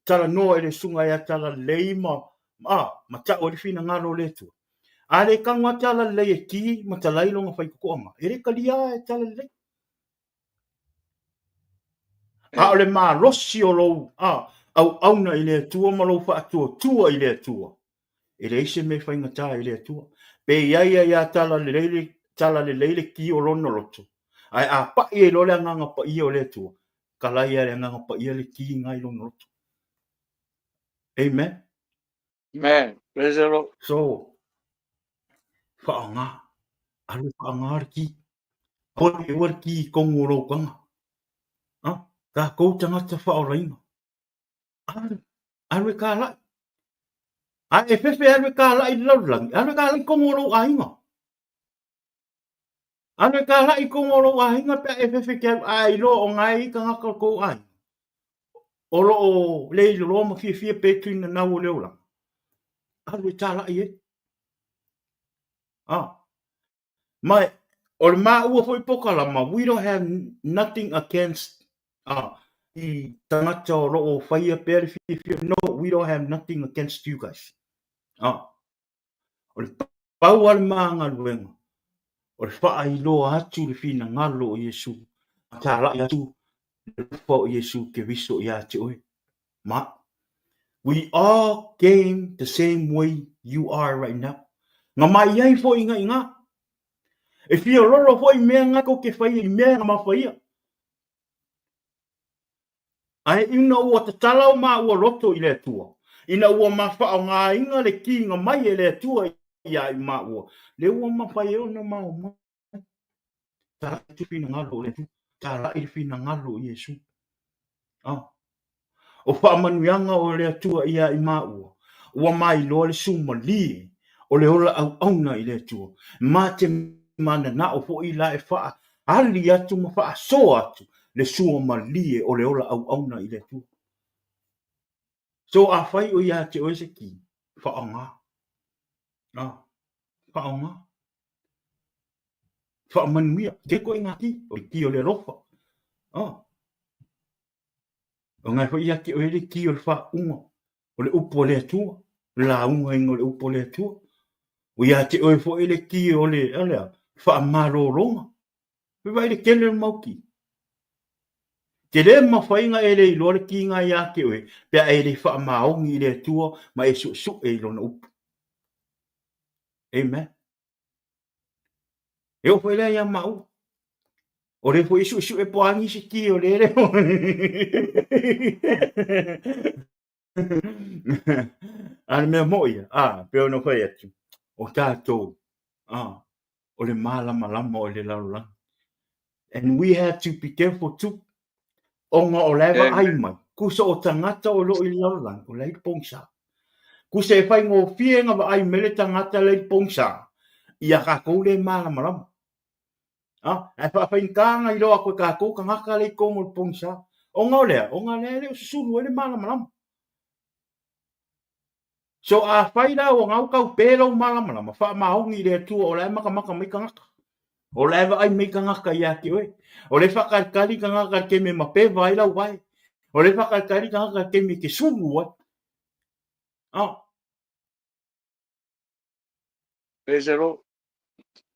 tala noa e le sunga ia tala lei ma, ah, ma tau e le whina ngalo le tua. A le kango a tala lei e ki ma talai longa whai kokoanga. E le kalia e tala lei. A o le malosi o lou auauna i le Atua ma lou faatuatua i le Atua, e leai se mea e faigata i le Atua. Pe i ai ia ia talalelei le, talalelei le ki o lona loto, ae a pai ai loa le Agaga Paia o le Atua, kalai lava e le Agaga Paia le ki nga i lona loto. Amen.
Amen. Praise the Lord.
So, whaanga. Alu whaanga le ki. Aua e ua le ki i kongo o lou kanga. Ah, tākou tangata whaolainga. Alu, alu e kālaʻi. A e fefe alu e kālaʻi i le lalolagi, alu e kālaʻi i kongo o lou aiga. Alu e kālaʻi i kongo o lou aiga pe a e fefe ke alu a e iloa o ngā i kangaka o kou aiga. O loo le iloloa ma fiafia pe tuina nau o le olaga. Alu e tālaʻi ai. Ah. Mai, o le māua foi pokalama, we don't have nothing against ah, i tangata o loo whaia pea le fiafia. No, we don't have nothing against you guys. Ah. O le pau a le māgaluega, o le faailoa atu le finagalo o Iesu, ma tālaʻi atu le alofa o Iesu Keriso iā te oe. Ma, we all came the same way you are right now. Nga mai ai foi nga i ngā. E whiololo foi mea nga ko ke whaia i mea nga mawhaia. Ae ina ua tatala o māua loto i le Atua, ina ua mawhaongainga le kinga mai e le Atua ia i māua, le ua mawhai e ona mao mai. Tālaʻi te finagalo o le Atua, tālaʻi le finagalo o Iesu. Ah. O faamanuiaga o le Atua ia i māua, ua mailoa le sumalie o le ola auauna i le Atua, ma te mananao foi la e faaali atu ma faasoa atu le sua malie o le ola auauna i le Atua. So afai o ia te oe se ki, whaonga. Ah, whaonga. Whaamanuia, te koe ngā ki, o le ki o le alofa. Ah. O ngai foi ia te oe le ki o le whaunga, o le upu o le Atua, le lauga inga o le upu o le Atua. O ia te oe foi le ki o le, o le, whaamalōlōga. Pe vai le tele o le mau ki. Te le mawhainga e le iloa le kinga ia te oe, pea e le whaamaongi i le Atua ma e suesu'e i lona upu. Amen. E oo foi lea ia maua. O le foi suesu'e po a nisi ki o le le. A le mea moʻi ia, a, pei ona fai atu, o tātou, a, o le mālamalama o le lalolagi. And we have to be careful too. Ona o la e vaai mai, kusa o tagata o loo i le lalolagi, o la i le pogisa. Kusa e faigofie na vaai mai le tagata la i le pogisa, ia kākou le mālamalama. A, ae faafaigata na iloa atu e kākou tagata la i totonu o le pogisa. Ona o lea, ona lea e le o susulu ai le mālamalama. So afai la ua gaukaupe lou malamalama, faamaoni i le Atua o la e makamaka mai tagata. O la e vaai mai tagata ia te oe. O lea e faatalitali tagata i le taimi e mapeva ai lau vae. O lea e faatalitali tagata i le taimi e te sulu ai. Oh.
Praise the Lord.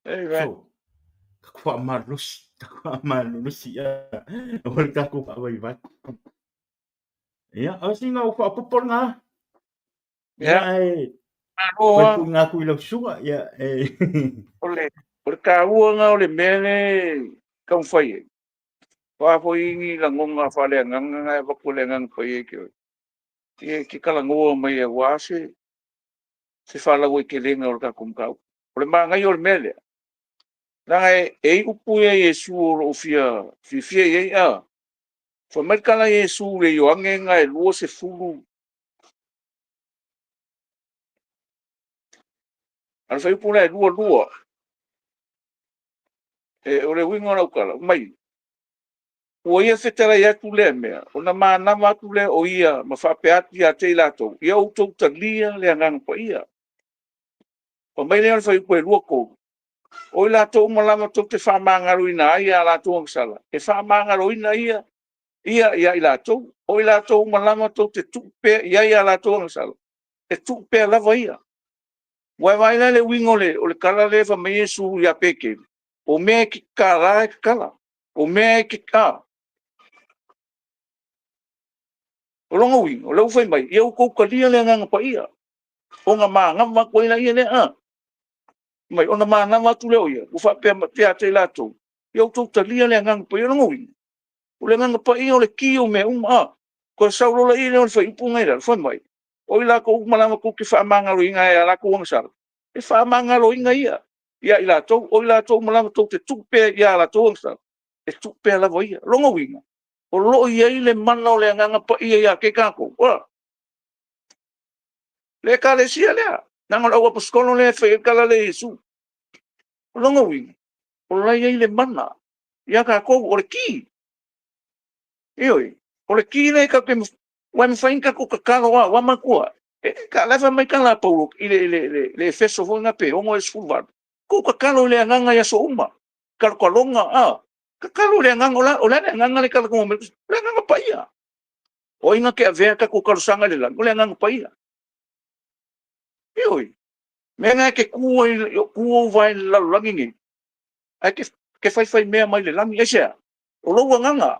Amen.
So, taku faamalolosi, taku faamalolosi, o le tatou faavaivai. Ia, o sina o faapopo lena.
Ia,
e
malo
koe
lava.
Tuuina atu i lau susuga. Ia, e
O le taua lena o le mea lea e taumafai ai. O a foi ni lagona faaleagaga na e avatu e le Agaga Paia i te oe, ia e te talanoa mai aua se faalauaitelega o le tatou mataupu. O le manaia o le mea lea, leaga e i ai upu ia a Iesu o lo o fia fiafia i ai, a. Fai mai le tala a Iesu i le Ioane na e 20, a o le fuaiupu la e 22, e, o le uiga o lau tala, fai mai, ua ia fetalai atu lea mea, ona manava atu lea o ia ma faapea atu ia te i latou, ia outou talia le Agaga Paia. Fai mai lea o le fuaiupu e 23, o i latou uma lava tou te faamagaloina ai a latou agasala, e faamagaloina ia ia i latou. O i latou uma lava tou te tuu pea i ai a latou agasala, e tuu pea lava ia. Ua e vaai la i le uiga o le tala lea e fai mai Iesu ia Peteru, o mea e te tatala e tatala, o mea e te... a. O lona uiga, o lea ua fai mai, ia outou talia le Agaga Paia, ona manava atu ai lea, a. Fai mai, ona manava atu lea o ia, ua faapea mai ia te i latou, ia outou talia le Agaga Paia. O lona uiga, o le Agaga Paia o le ki o mea uma, a. Toe sau loa la i le fuaiupu lena i lalo, fai mai, o i latou uma lava tou te faamagaloina ai a latou agasala, e faamagaloina ia ia i latou. O i latou uma lava tou te tuu pea i a latou agasala, e tuu pea lava ia. O lona uiga, o lo o i ai le mana o le Agaga Paia ia te tatou, a. Le Ekalesia lea, leaga o le au aposetolo lea e fai ai le tala lea a Iesu. O lona uiga, o la e i ai le mana ia tatou, o le ki. Ioe, o le ki lea tatou te... aua e mafai ona tatou tatalo lava, aua manatua, o la e fai mai tala a Paulo i le Efeso foi lena pe 6 ia 18, tou tatalo i le Agaga i aso uma, talotaloga, a, tatalo i le Agaga. O le a le Agaga lea e talanoa mai ai? O le Agaga Paia. O ai na te avea tatou talosaga i le lagi? O le Agaga Paia. Ioe. O le mea lena e te tu ai, tu ou vae i le lalolagi lenei, ae te faifaimea mai le lagi. Aisea? O lou agaga.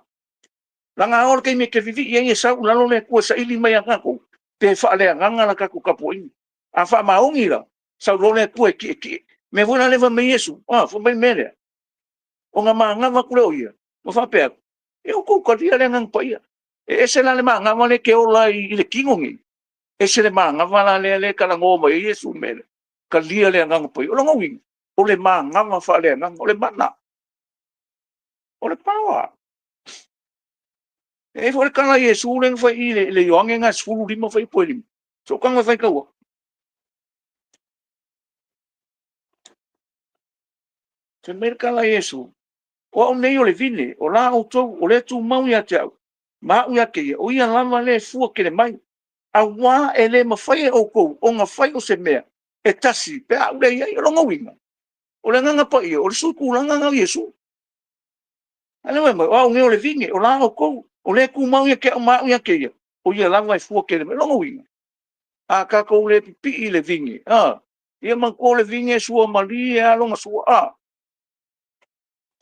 Leaga a oo i le taimi e te vivii ai e sau i lalo le Atua e saili mai ia tatou, pe faaleagaga la tatou tapuaiga. A faamaoni la, sau loa le Atua e tietie. O le mea foi la lea fai mai ai Iesu, a, fai mai le mea lea, ona manava atu lea o ia, ma faapea atu, ia outou talia le Agaga Paia. E ese la le manava lea e te ola ai i le tino nei, ese le manava la lea e talanoa mai ai Iesu i le mea lea, talia le Agaga Paia. O lona uiga, o le manava faaleagaga, o le mana, o le power. E i ai foi le tala a Iesu lea na fai i i le Ioane lena 15 fuaiupu e 5, se i ou tago e faitau atu. Fai mai le tala a Iesu, o au nei o le vine, o la outou, o le e tumau ia te au, ma au ia te ia, o ia lava lea e fua tele mai. Aua e le mafai e outou ona fai o se mea e tasi pe a ou le i ai. O lona uiga, o le Agaga Paia, o le suitulaga lena o Iesu. A lea ua fai mai, o au nei o le vine, o la outou, o le tumau ia te au ma au ia te ia, o ia lava e fua tele mai. O lona uiga, a tatou le pipii i le vine, a, ia manatua o le vine e suamalie lava lona sua, a.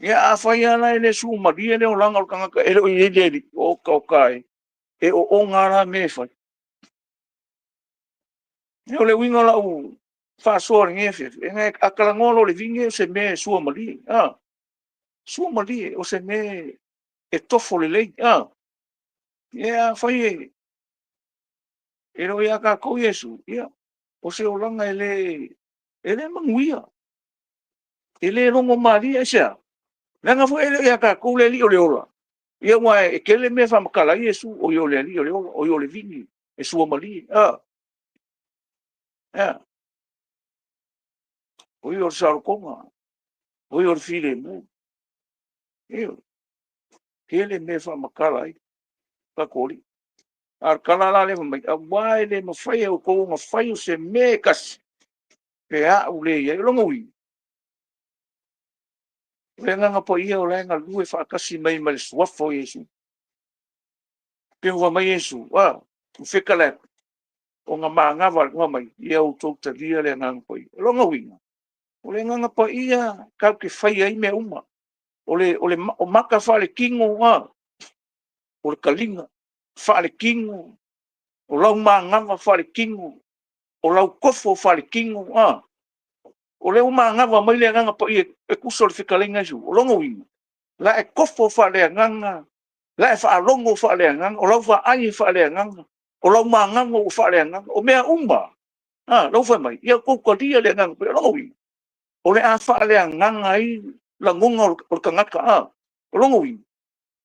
Ia afai lava la e le suamalie le olaga o le tagata e le o i ai le Alii, oka oka e, e oona lava la mea e fai. O le uiga o lau faasoa i lenei afiafi, a talanoa loa i le vine, o se mea e suamalie, a, suamalie, o se mea e tofo lelei, a. Ia afai e le o ia tatou Iesu, ia, o se olaga e le manuia, e le logomalie. Aisea? Leaga foi e le o ia tatou le Alii o le ola. Ia aua e tele mea e faamatala ai Iesu, o ia o le Alii o le ola, o ia o le vine e suamalie, a. Ea? O ia o le saolotoga, o ia o le filemu. Ioe. Tele mea e faamatala ai tatou Alii. A o le tala la lea fai mai, aua e le mafai e outou ona fai o se mea e tasi, pe a ou le i ai. O lona uiga, o le Agaga Paia o la e galue faatasi mai ma le Suafa o Iesu. Pei ona fai mai Iesu, a, ou fetaui atu, ona manava, fai mai, ia outou talia le Agaga Paia. O lona uiga, o le Agaga Paia tatou te faia ai mea uma. O mata faaletino, o le taliga faaletino, o lau manava faaletino, o lau tofo faaletino, a. O lea ua manava mai le Agaga Paia e tusa o le fetalaiga a Iesu. O lona uiga, o le a e tofo faale-Agaga, o le a e faalogo faale-Agaga, o lau vaai e faale-Agaga, o lau manava ua faale-Agaga. O mea uma, o lea ua fai mai, ia outou talia le Agaga Paia. O lona uiga, o le a faale-Agaga ai lagona o le tagata. O lona uiga,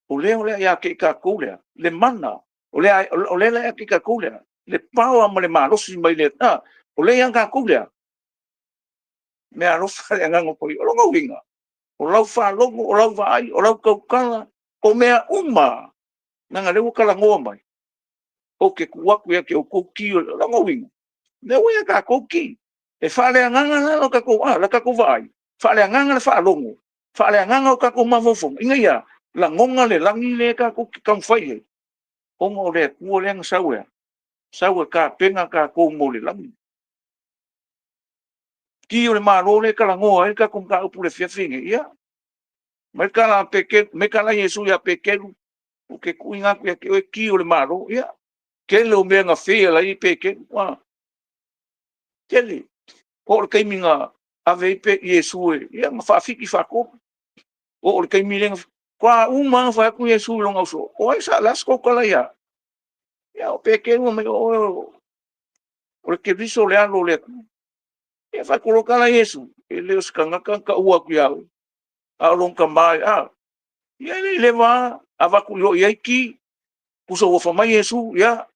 o lea o le a ia te i tatou lea le mana, o lea o le a ia te i tatou le power ma le malosi mai le Atua. O lea e ia tatou lea meaalofa a le Agaga Paia. O lona uiga, o lau faalogo, o lau vaai, o lau tautala, o mea uma lava, leaga o lea ua talanoa mai, ou te tuu atu ia te outou ki o le... O lona uiga, o lea ua ia tatou ki. E faale-Agaga la la tatou vaai, faale-Agaga le faalogo, faale-Agaga o tatou mafaufauga, ina ia lagona le lagi lea tatou te taumafai i ai, ona o le Atua lea na sau e a? Sau e tapena tatou mo le lagi. Ki o le Malo lea e talanoa ai le tatou mataupu i le afiafi lenei, ia, fai mai le tala a Iesu ia Peteru, ou te tuuina atu ia te oe ki o le Malo. Ia, tele o mea na fail ai Peteru, tele. Oo i le taimi na ave ai Iesu e, ia na faafiti faatolu. Oo i le taimi lea na faatoa uma lava ona fai atu Iesu i lona ausoo, o ai sa, o le a sa tou tala ia au? Ia o Peteru fai mai, o oe o le Keriso o le Alo o le Atua. Ia fai atu loa la Iesu, e le o se tagata na taua atu ia oe, a o lou Tama. Ia e le i leva lava avatu loa i ai ki. Tusa ua fai mai Iesu, ia,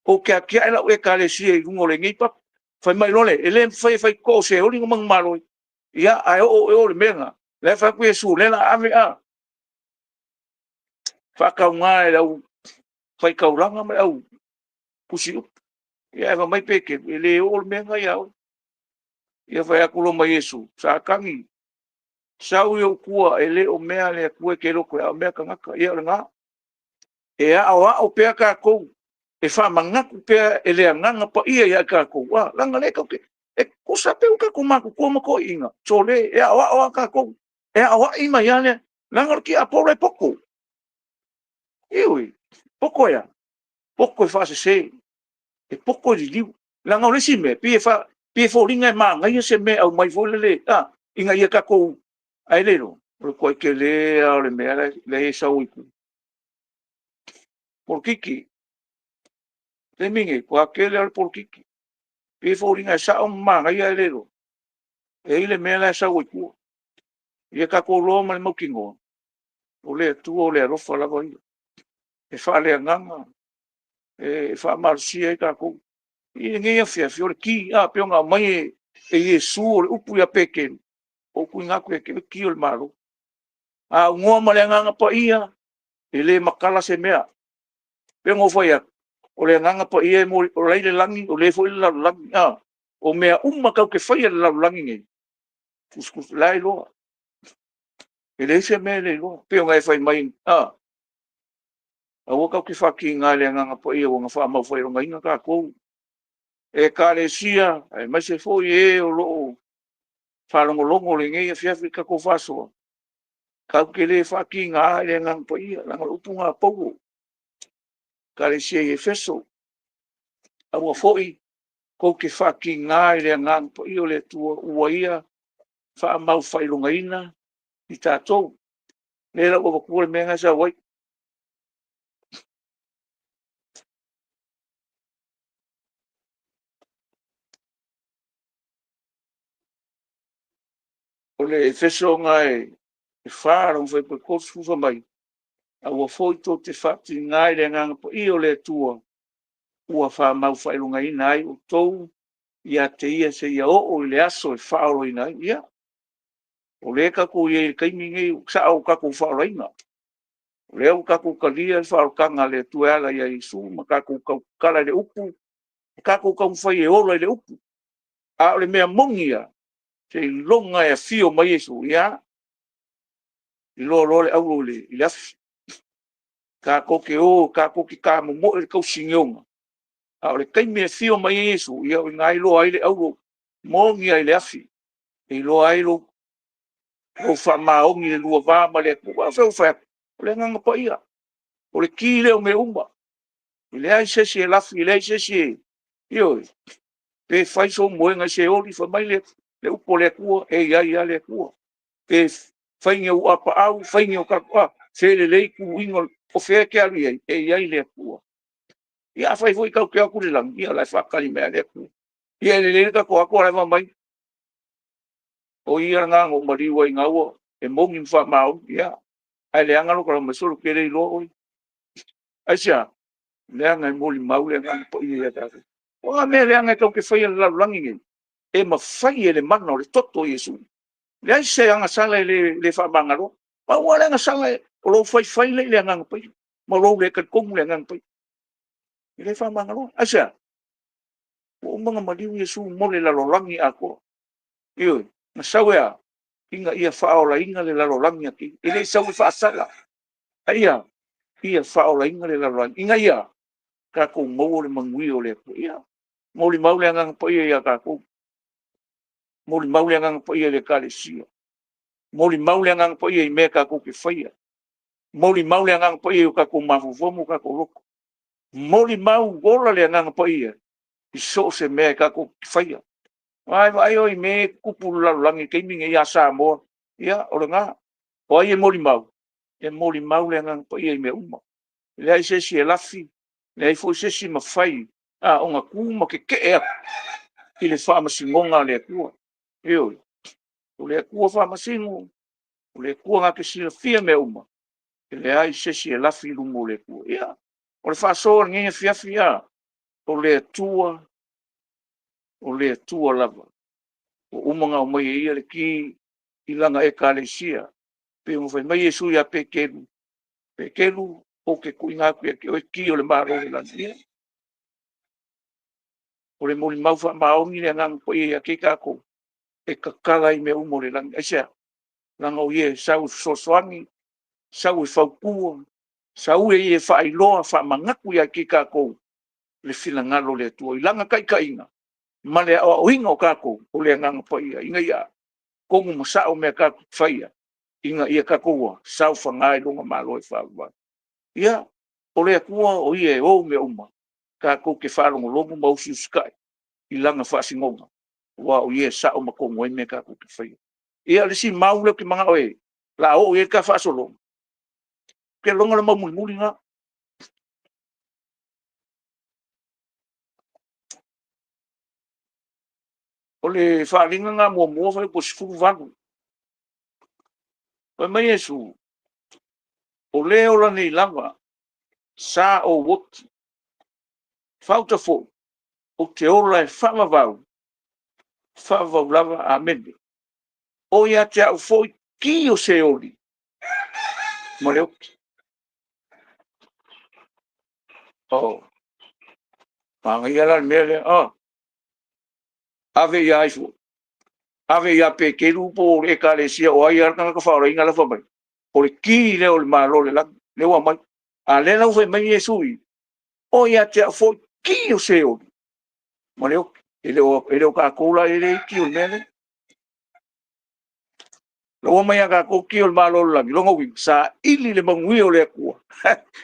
ou te atiae lau Ekalesia i luga o lenei papa. Fai mai loa lea, e le mafai e faitotoa o Seoli ona manumalo ai. Ia, ae oo i o i le mea lena, la e fai atu Iesu o lea o le a ave a, faatauga e le aufaitaulaga ma le au tusiupu. Ae fai mai Peteru, e le oo le mea lena ia oe. Ia fai atu loa ma Iesu, Satani, sau i ou tua, e le o mea a le Atua e te loto i ai, a o mea a tagata. Ia o lena. E aoao pea tatou, e faamanatu pea e le Agaga Paia ia i tatou, leaga o lea tatou te... E tutusa pei ua tatou matutua ma toeaiina, sole, e aoao lava tatou, e aoai mai lava le... Leaga o le tiapolo e poto. Ioe, e poto e a? Poto e faasese, e poto e liliu. Leaga o le isi mea, e pei e foliga e manaia se mea e aumai foi lele ina ia tatou... ae le iloa, o le ituai tele lava o le mea la e sau ai i tua. Polokiki. O le taimi lenei, ua matua tele lava le polokiki. E pei e foliga e sao ma manaia ae le iloa, e i ai le mea la e sau ai i tua. Ia tatou iloa ma le mautinoa, o le Atua o le alofa lava ia. E faale-agaga e faamalosia ai tatou. I lenei afiafi, o le ki, e pei ona aumai e Iesu o le upu ia Peteru, ua ou tuuina atu ia te oe ki o le Malo. A aunoa ma le Agaga Paia, e le matala se mea. E pei ona ou fai atu, o le Agaga Paia o la e i le lagi, o lea foi e i le lalolagi. O mea uma tatou te faia i le lalolagi lenei, o la e iloa. E leai se mea e le iloa. E pei ona e fai mai, aua tatou te faatiga i le Agaga Paia ua na faamaufailogaina tatou. Ekalesia aemaise foi e o lo o faalogologo i lenei afiafi i le tatou faasoa, tatou te le faatiga i le Agaga Paia, leaga o le upu lena a Paulo i le Ekalesia i Efeso. Aua foi tou te faatiga i le Agaga Paia o le Atua ua Ia faamaufailogaina i tatou. O lea o le a ou avatua le mea lena e sau ai. O le Efeso lena e 4 lona fuaiupu 30, fai mai, aua foi tou te faatiga i le Agaga Paia o le Atua, ua faamaufaailogaina ai outou ia te Ia seia oo i le aso e faaolaina ai. Ia, o lea tatou te i ai i le taimi lenei, sa o tatou faaolaina. O lea ua tatou talia le faaolataga a le Atua e ala ia Iesu ma tatou tautala i le upu, tatou taumafai e ola i le upu. A o le mea moni lava, seiloga e afio mai Iesu, ia iloa loa le auro i le afi. Tatou te o tatou te tamomoe i le tausiga, a o le taimi e afio mai ai Iesu, ia o i ina e iloa ai le auro moni lava i le afi, e iloa ai lou faamaoni i le lua va ma le Atua. Aua ou te fai atu, o le Agaga Paia, o le ki lea o mea uma. E leai se isi e lafi, e leai se isi e… ioe, pe fai sou moega i Seoli fai mai le upu a le Atua, e i ai lava le Atua. Pe fai ni ou apaau, fai ni a, felelei tuuaiga, o fea e te alu i ai, e i ai le Atua. Ia afai foi tatou te o atu i le lagi, ia o la e faatali mai lava le Atua. Ia e lelei lo tatou o atu a o la e fai mai, o ia lena na ou maliu ai o lena ua… e moni ma faamaoni. Ia, ae leaga lota fai mai, sole ou te le iloa oe. Aisea? Leaga e molimau le Agaga Paia ia tatou. O a mea leaga tatou te faia i le lalolagi lenei, e mafai e le mana o le toto o Iesu. E leai se agasala e le faamagaloa. Pau lava le agasala, o lou faifai lea i le Agaga Paia, ma lou le talitonu i le Agaga Paia. E le faamagaloa. Aisea? Ua uma ona maliu Iesu mo le lalolagi atoa. Ioe, na sau e a? Ina ia faaolaina le lalolagi, e le i sau e faasala, a ia a? Ia faaolaina le lalolagi, ina ia a? Tatou maua le manuia o le Atua. Ia molimau le Agaga Paia ia tatou, molimau le Agaga Paia i le Ekalesia, molimau le Agaga Paia i mea tatou te faia, molimau le Agaga Paia i o tatou mafaufau ma o tatou loto, molimau, ola le Agaga Paia i so o se mea tatou te faia. Aua a vaai oe i mea ia e tutupu i le lalolagi i le taimi lenei ia Samoa, ia o lena. O ai e molimau? E molimau le Agaga Paia i mea uma. E leai se isi e lafi, leai foi se isi e mafai ona tu ma tetee atu i le faamasinoga a le Atua. Ioe, o le Atua faamasino, o le Atua na te silafia mea uma, e leai se isi e lafi i luma o le Atua. Ia, o le faasoa i lenei afiafi, o le Atua, o le Atua lava. Ua uma ona aumai e Ia le ki i Lana Ekalesia. E pei ona fai mai Iesu ia Peteru, “Peteru, ou te tuuina atu ia te oe ki o le Malo o le lagi.” Ia, o le molimau faamaoni le Agaga Paia ia te i tatou, e tatala ai mea uma o le lagi. Aisea? Leaga o Ia e sau e fesoasoani, sau e fautua, sau e faailoa, faamanatu ia te i tatou le finagalo o le Atua i Lana taitaiga ma le aoaoina o tatou o le Agaga Paia, ina ia a? Tonu ma sao mea tatou te faia, ina ia tatou saofaga i lona Malo e faavavau. Ia, o le Atua o Ia e ou mea uma, tatou te faalogologo ma usiusitai i Lana faasinoga, aua o Ia e sao ma tonu ai mea tatou te faia. Ia, o le isi mau lea ou te manao o le a oo i ai le ta faasologa, ou te lagona le mau mulimuli lena. O le faaaliga lena muamua fuaiupu 18. Fai mai Iesu, “O le ola nei lava sa ou oti, faauta foi ou te ola e faavavau, faavavau lava. Amene. O ia te au foi ki o Seoli ma le oti.” Oh, manaia la le mea lea, ave ia ai foi? Ave ia Peteru po o le Ekalesia o ai lava le tagata faaolaina la e fai mai, o le ki lea o le Malo o le lagi, lea ua aumai. A o lea la ua fai mai Iesu i i, o ia te au foi ki o Seoli ma le oti. E le o tatou la e i ai ki o le mea lea. Ua aumai ia tatou ki o le Malo o le lagi, o lona uiga, saili le manuia o le Atua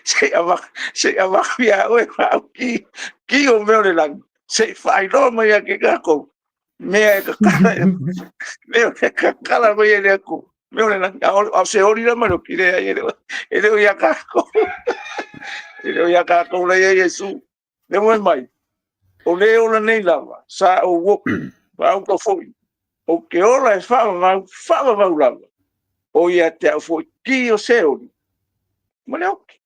se i avatu ia oe ma au ki o mea o le lagi, se i faailoa mai ia i tatou mea e tatala mai e le Atua mea o le lagi. A o Seoli la ma le oti, e leai e le o ia tatou. E le o ia tatou la e i ai Iesu. O lea ua fai mai, o le ola nei lava, sa ou oti, faauta foi, ou te ola e faavavau, faavavau lava. O ia te au foi ki o Seoli ma le oti.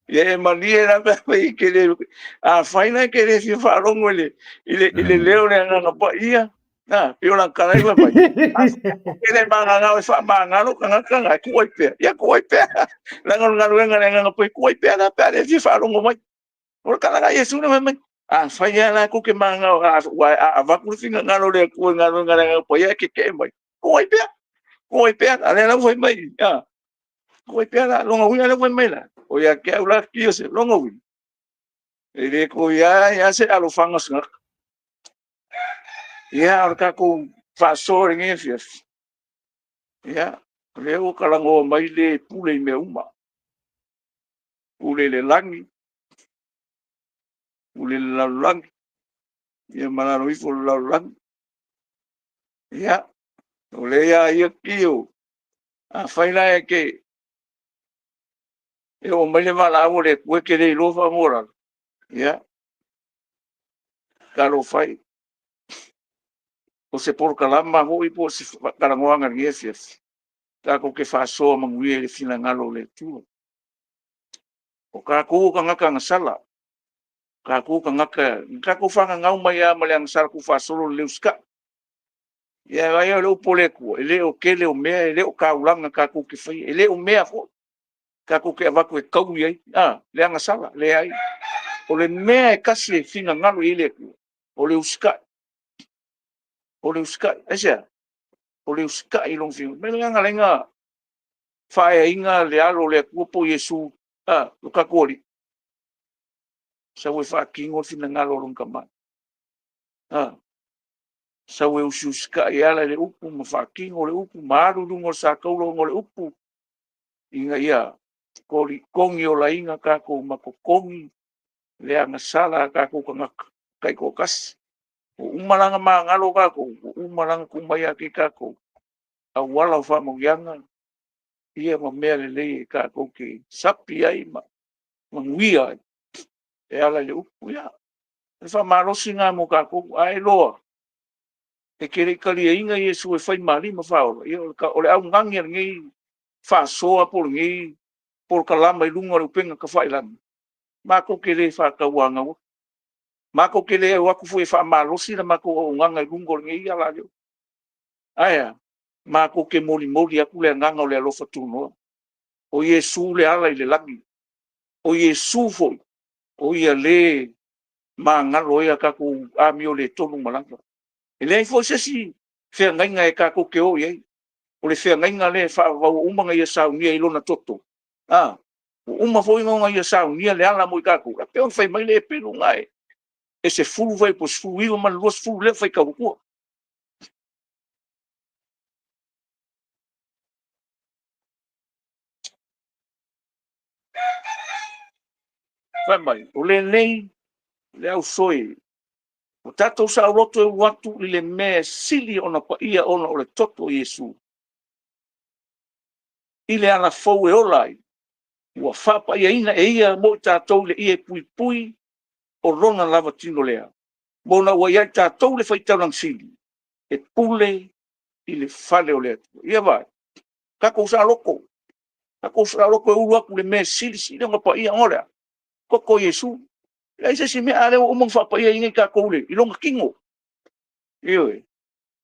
Ia e malie la pe afai e te le… Afai la e te le fia faalogo i le leo o le Agaga Paia, Na, pei o lana tala lea fai mai, e le magagao e faamagalo tagata na, e tuu ai pea, ia tuu ai pea. Leaga o le galuega a le Agaga Paia, tuu ai pea la pe a le fia faalogo mai. O le tala lena a Iesu lea fai mai. Afai lava la tou te mananao aua a avatu le finagalo o le Atua i le galuega a le Agaga Paia e tetee mai, tuu ai pea, tuu ai pea. A o lea la ua fai mai i i, tuu ai pea la. O lona uiga lea ua fai mai la, o ia te au la Iesu, lona uiga, e le toe i ai lava se alofaga o se tagata. Ia, a o le tatou faasoa i lenei afiafi, ia, o lea ua talanoa mai le e pule i mea uma, pule i le lagi, pule i le lalolagi, ia ma lalo ifo o le lalolagi. Ia, o lea e ia te ia Io, afai la e te oo mai le valaau a le Atua e te le iloa faamaualalo, ia, talofa e. O se polokalama foi po o se talanoaga i lenei afiafi, tatou te faasoa manuia i le finagalo o le Atua. O tatou o tagata agasala, o tatou o tagata na tatou fananau mai lava ma le agasala tuufaasolo le le usitai. Ia ae vaai i ai o le upu a le Atua, e le o tele o mea, e le o taulaga tatou te faia, e le o mea foi tatou te avatu e taui ai le agasala. Leai. O le mea e tasi e finagalo i ai le Atua, o le usitai. O le usitai. Aisea? O le usitai i Lona finagalo. O le mea lena na ala ai ona faaeaina le Alo o le Atua po o Iesu lo tatou Alii, sau e faatino le finagalo o Lona Tama. Sau e usiusitai e ala i le upu ma faatino le upu ma alu i luga o le satauro ona o le upu, ina ia togitogiolaina tatou ma totogi le agasala a tatou tagata taitoatasi. Ua uma la ona magalo tatou, ua uma la ona tuu mai ia te tatou auala o faamanuiaga ia ma mea lelei tatou te sapi ai ma manuia ai e ala i le upu. Ia, o le faamalosi lena mo tatou. A e iloa e te le i taliaina Iesu e fai ma Alii ma Faaola, ia o le augani a lenei faasoa po o lenei polokalama i luga o upega tafailagi, matou te le faatauanauina. Matou te le o atu foi e faamalosi le matou auaunaga i luga o lenei ala. Ae a? Matou te molimoli atu le agaga o le alofa tunoa. O Iesu le ala i le lagi. O Iesu foi, o Ia le magalo ai a tatou amioletonu ma lava. E leai foi se isi feagaiga e tatou te o i ai, o le feagaiga lea ua uma ona Ia saunia i Lona toto, a, ua uma foi ona Ia saunia le ala mo i tatou. E pei ona fai mai le pelu lena e 10 fuaiupu e 19 ma le 20 lea ou te faitau atua. Fai mai, o lenei le ausoe, ua tatou saoloto e ulu atu i le mea e sili ona paia ona o le toto o Iesu, i le ala fou e ola ai, ua faapaiaina e Ia mo i tatou le ie puipui o lona lava tino lea, ma ua ia i tatou le faitaulaga sili e pule i le fale o le Atua. Ia vaai, tatou saoloto, tatou saoloto e ulu atu i le mea e silisili ona paia, ona o le a? O le toto o Iesu. E leai se isi mea, a lea ua uma ona faapaiaina i tatou i lona tino. Ioe. O le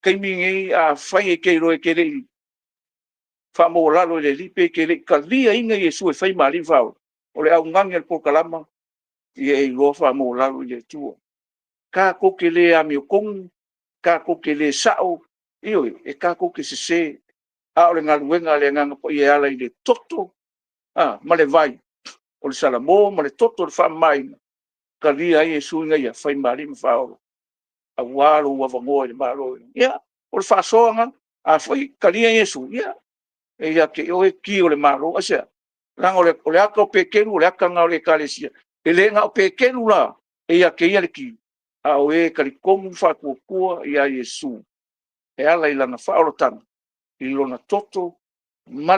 taimi lenei, afai e te iloa e te le i faamaualalo i le Alii pe te le i taliaina Iesu e fai ma Alii ma Faaola, o le augani a le polokalama, ia e iloa faamaualalo i le Atua. Tatou te le amiotonu, tatou te le sao, ioe, e tatou te sese, a o le galuega a le Agaga Paia e ala i le toto ma le vai, o le salamo ma le toto i le faamamaina, e talia ai Iesu ina ia fai ma Alii ma Faaola, aua lou avanoa i le Malo. Ia, o le faasoa lena. Afai e talia Iesu, ia, e ia te oe ki o le Malo. Aisea? Leaga o le ata o Peteru o le ata lena o le Ekalesia. E le na o Peteru la e ia te ia le ki, a o e talitonu ma faatuatua ia Iesu e ala i lana faaolataga, i lona toto ma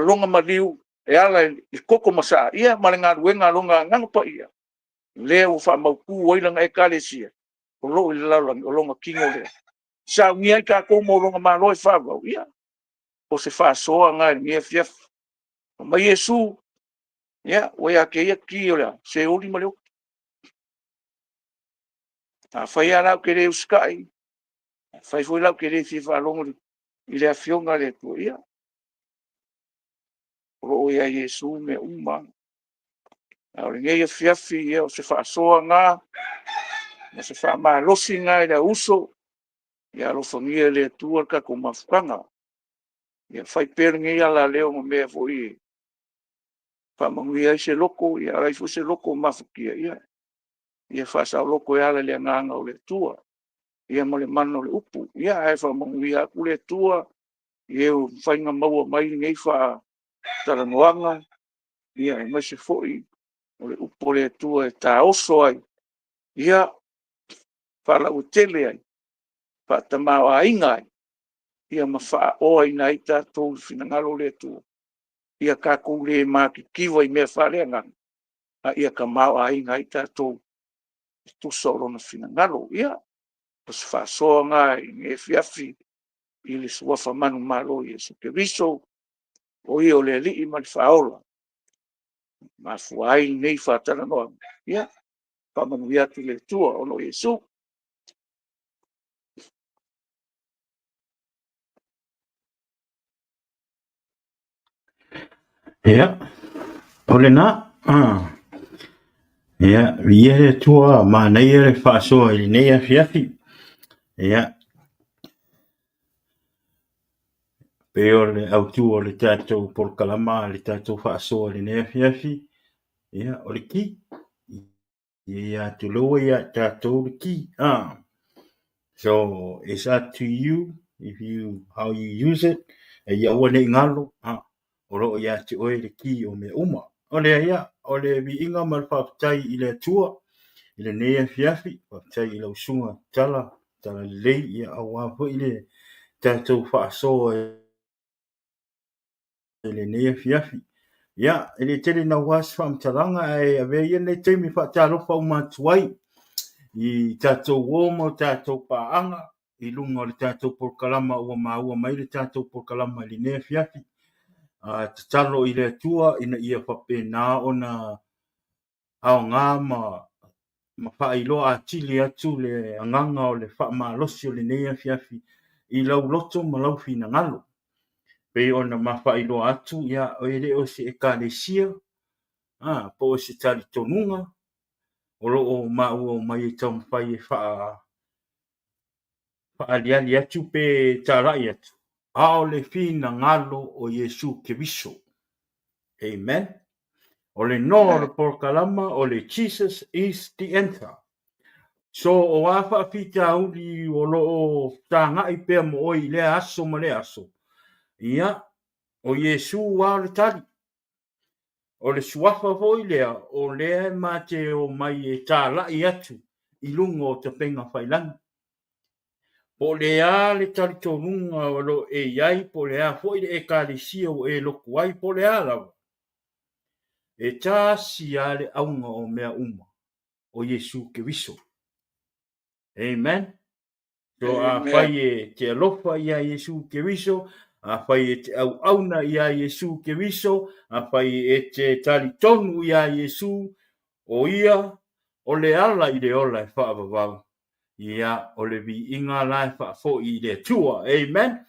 lona maliu e ala i le toto masaa, ia ma le galuega a Lona Agaga Paia, lea ua faamautu ai Lana Ekalesia o lo o i le lalolagi, o lona tino lea. Saunia ai tatou mo lona Malo e faavavau. Ia, o se faasoa lena i lenei afiafi. Fai mai Iesu, ia, ua ia te ia ki o le Seoli ma le oti. Afai lava la ou te le usitai, Afai foi la ou te le fia faalogo i le Afioga a le Atua, ia, o lo o ia Iesu mea uma. A o lenei afiafi, ia, o se faasoa lena, o se faamalosi lena i le au uso, ia alofagia e le Atua le tatou mafutaga. Ia fai pea lenei alaleo ma mea foi e faamanuia ai se loto, a o ai foi se loto mafatia, ia faasaoloto e ala i le agaga o le Atua, ia ma le mana o le upu. Ia ae faamanuia atu le Atua i e ua mafai ona maua mai lenei faatalanoaga, aemaise foi o le upu a le Atua e taoso ai, ia, faalauaitele ai, faatamaoaiga ai, ma faaoaina ai tatou i le finagalo o le Atua, ia tatou le matitiva i mea faaleagaga, a ia tamaoaiga ai tatou e tusa o Lona finagalo. Ia, o se faasoa lena i lenei afiafi i le suafa manumalo o Iesu Keriso, o Ia o le Alii ma le Faaola, e mafua ai lenei faatalanoaga. Ia faamanuia atu le Atua ona o Iesu.
Ia, o lena. Ia, viia le Atua, manaia le faasoa i lenei afiafi. Ia, pei o le autu o le tatou polokalama, le tatou faasoa i lenei afiafi, ia, o le ki. Ia tulou ia tatou le ki. So, it's up to you if you how you use it. E ia aua ne i galo, o lo o ia te oe le ki o mea uma. O lea ia, o le viiga ma le faafetai i le Atua i lenei afiafi, faafetai i lau susuga Tala, Tala lelei, ia aua foi le tatou faasoa i lenei afiafi. Ia, e le tele naua se faamatalaga, ae avea ia lenei taimi e faatalofa uma atu ai i tatou uo ma tatou paaga i luga o le tatou polokalama ua maua mai le tatou polokalama i lenei afiafi. Tatalo i le Atua ina ia faapena ona aoga ma faailoa atili atu le agaga o le faamalosi o lenei afiafi i lau loto ma lau finagalo. Pei ona ma faailoa atu, ia, e le o se ekalesia, po o se talitonuga o lo o maua omai e taumafai e faaaliali atu pe talai atu, a o le finagalo o Iesu Keriso. Amen. O le noa o le polokalama o le Jesus is the answer. So o a faafitauli o lo o fesagai pea mo oe i lea aso ma lea aso, ia, o Iesu lava o le tali. O le suafa foi lea, o lea e ma te omai e talai atu i luga o tapega failagi. Po o le a le talitonuga o lo o e i ai, po o le a foi le ekalesia ua e lotu ai, po o le a lava, e tasi lava le auga o mea uma, o Iesu Keriso. Amen. So afai e te alofa iā Iesu Keriso, afai e te auauna iā Iesu Keriso, afai e te talitonu iā Iesu, o ia o le ala i le ola e faavavau, ia, o le viiga la e faafoi i le Atua. Amen.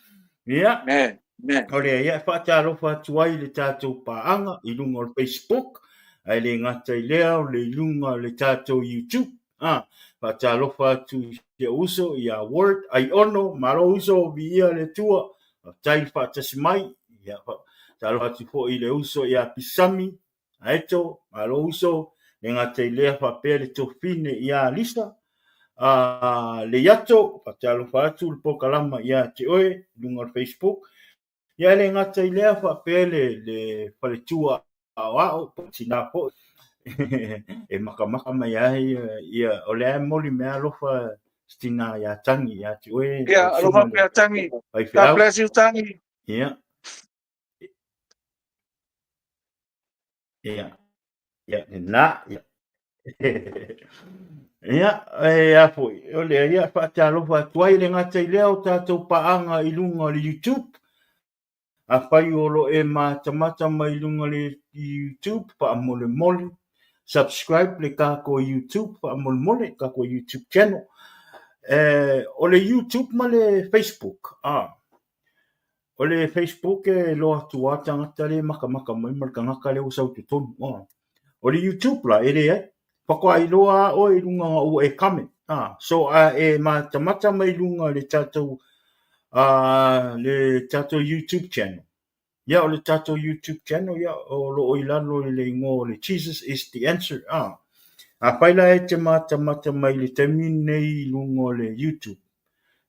Ia,
Amen. Amen.
o lea ia e faatalofa atu ai i le tatou paaga i luga o le Facebook, ae le gata i lea o le i luga o le tatou YouTube. Faatalofa atu i si ou uso ia Word Aiono, malo uso, viia le Atua, faafetai le faatasi mai. Ia, faatalofa atu foi i le uso ia Pisami Aeto, malo uso, le gata i lea faapea le tofine ia Lisa, Leiato, faatalofa atu le polokalama ia te oe i luga o le Facebook. Ia e le gata i lea faapea le faletua aoao po o tina foi e makamaka mai ai ia, o lea e moli mea alofa si tina ia Tangi ia te oe.
Ia, alofa pea Tangi. God bless you Tangi.
Ia. Ia. Ia, lena. Ia. Ia, e a foi, o lea ia faatalofa atu ai le gata i lea o tatou paaga i luga o le YouTube. Afai o lo e matamata mai i luga o le YouTube, faamolemole, subscribe le kako YouTube, faamolemole, kako YouTube channel. O le YouTube ma le Facebook, o le Facebook e loa atu lava tagata lea e makamaka mai ma le tagata lea ua sau i totonu. O le YouTube la, e leai. Faatoa iloa lava oe i luga ua e comment. So a e matamata mai luga i le tatou YouTube channel, Ia, o le tatou YouTube channel, ia, o lo o i lalo i le igoa o le Jesus is the Answer. Afai la e te matamata mai i le taimi lenei i luga o le YouTube,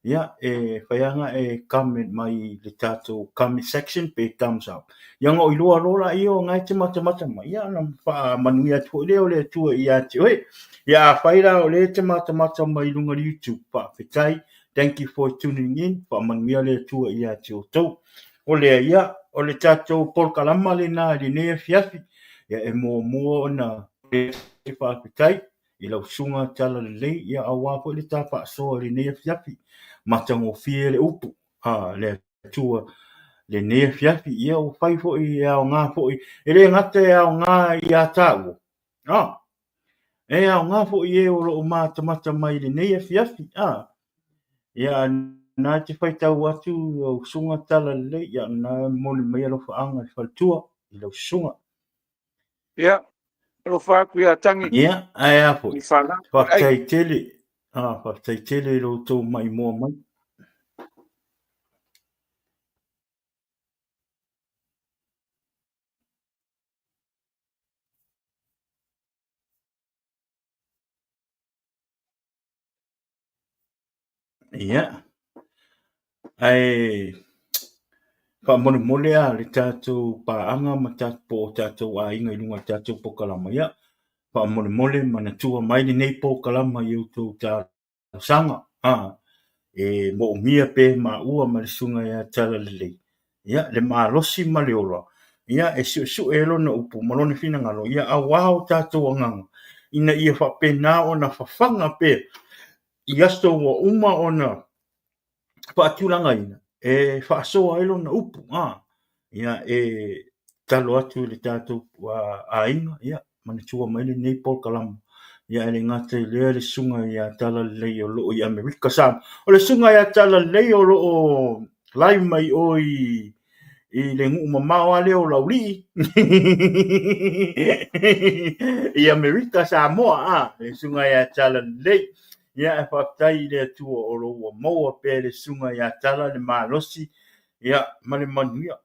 ia, e fai lava ona e comment mai i le tatou comment section pe thumbs up. Ia ona ou iloa loa laia o lena e te matamata mai, ia ona faamanuia atu foi lea o le Atua ia te oe. Ia, afai la o lea e te matamata mai i luga o le YouTube, faafetai, thank you for tuning in, faamanuia le Atua ia te outou. O lea, ia, o le tatou polokalama lena i lenei afiafi, ia, e muamua ona te faafetai i lau susuga Talalelei, ia, aua foi le ta faasoa i lenei afiafi, matagofie le upu a le Atua lenei afiafi, ia, ua fai foi e aoga foi, e le gata e aoga ia tāua, e aoga foi e o lo o matamata mai i lenei afiafi, Ia, na te faitau atu lau susuga Talalelei, ia, na momoli mai alofaaga i le faletua i lau susuga.
Ia, alofa atu ia Tangi.
Ia, ae a foi. Faafetai tele. Faafetai tele i lo outou maimoa mai. Ia, ae faamolemole lava le tatou paaga ma po o tatou aiga i luga o le tatou polokalama, ia, faamolemole manatua mai lenei polokalama i outou talosaga, e moomia pea maua ma le Susuga ia Talalelei, ia, le malosi ma le ola, ia, e suesue ai lona upu ma lona finagalo, ia, aua o tatou agaga, ina ia faapena ona fafaga pea i aso ua uma ona faatulagaina e faasoa ai lona upu. Ia, e tatalo atu i le tatou aiga, ia, manatua mai lenei polokalama. Ia, e le gata i lea le susuga ia Talalelei o lo o i Amerika Samoa. O le susuga ia Talalelei o lo o live mai o i le nuu mamao lava lea o Laulii i Amerika Samoa, le susuga ia Talalelei. Ia, e faafetai i le Atua o lo o ua maua pea e le susuga ia Tala le malosi, ia, ma le manuia.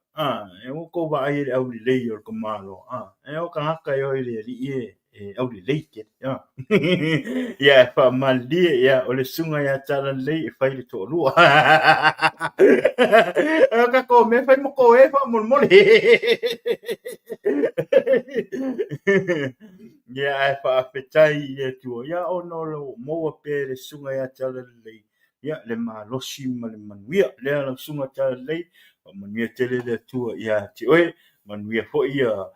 E ua outou vaai i le aulelei o le tamaloa, e o tagata e o i le Alii e aulelei tele. Ia, e faamalilie, ia, o le susuga ia Talalelei e fai le toalua. O tatou mea fai ma toe faamolemole. Ia, ae faafetai i le Atua, ia, ona o lo o maua pea e le susuga ia Talalelei, ia, le malosi ma le manuia. Lea lau susuga Talalelei, faamanuia tele le Atua ia te oe, manuia foi ia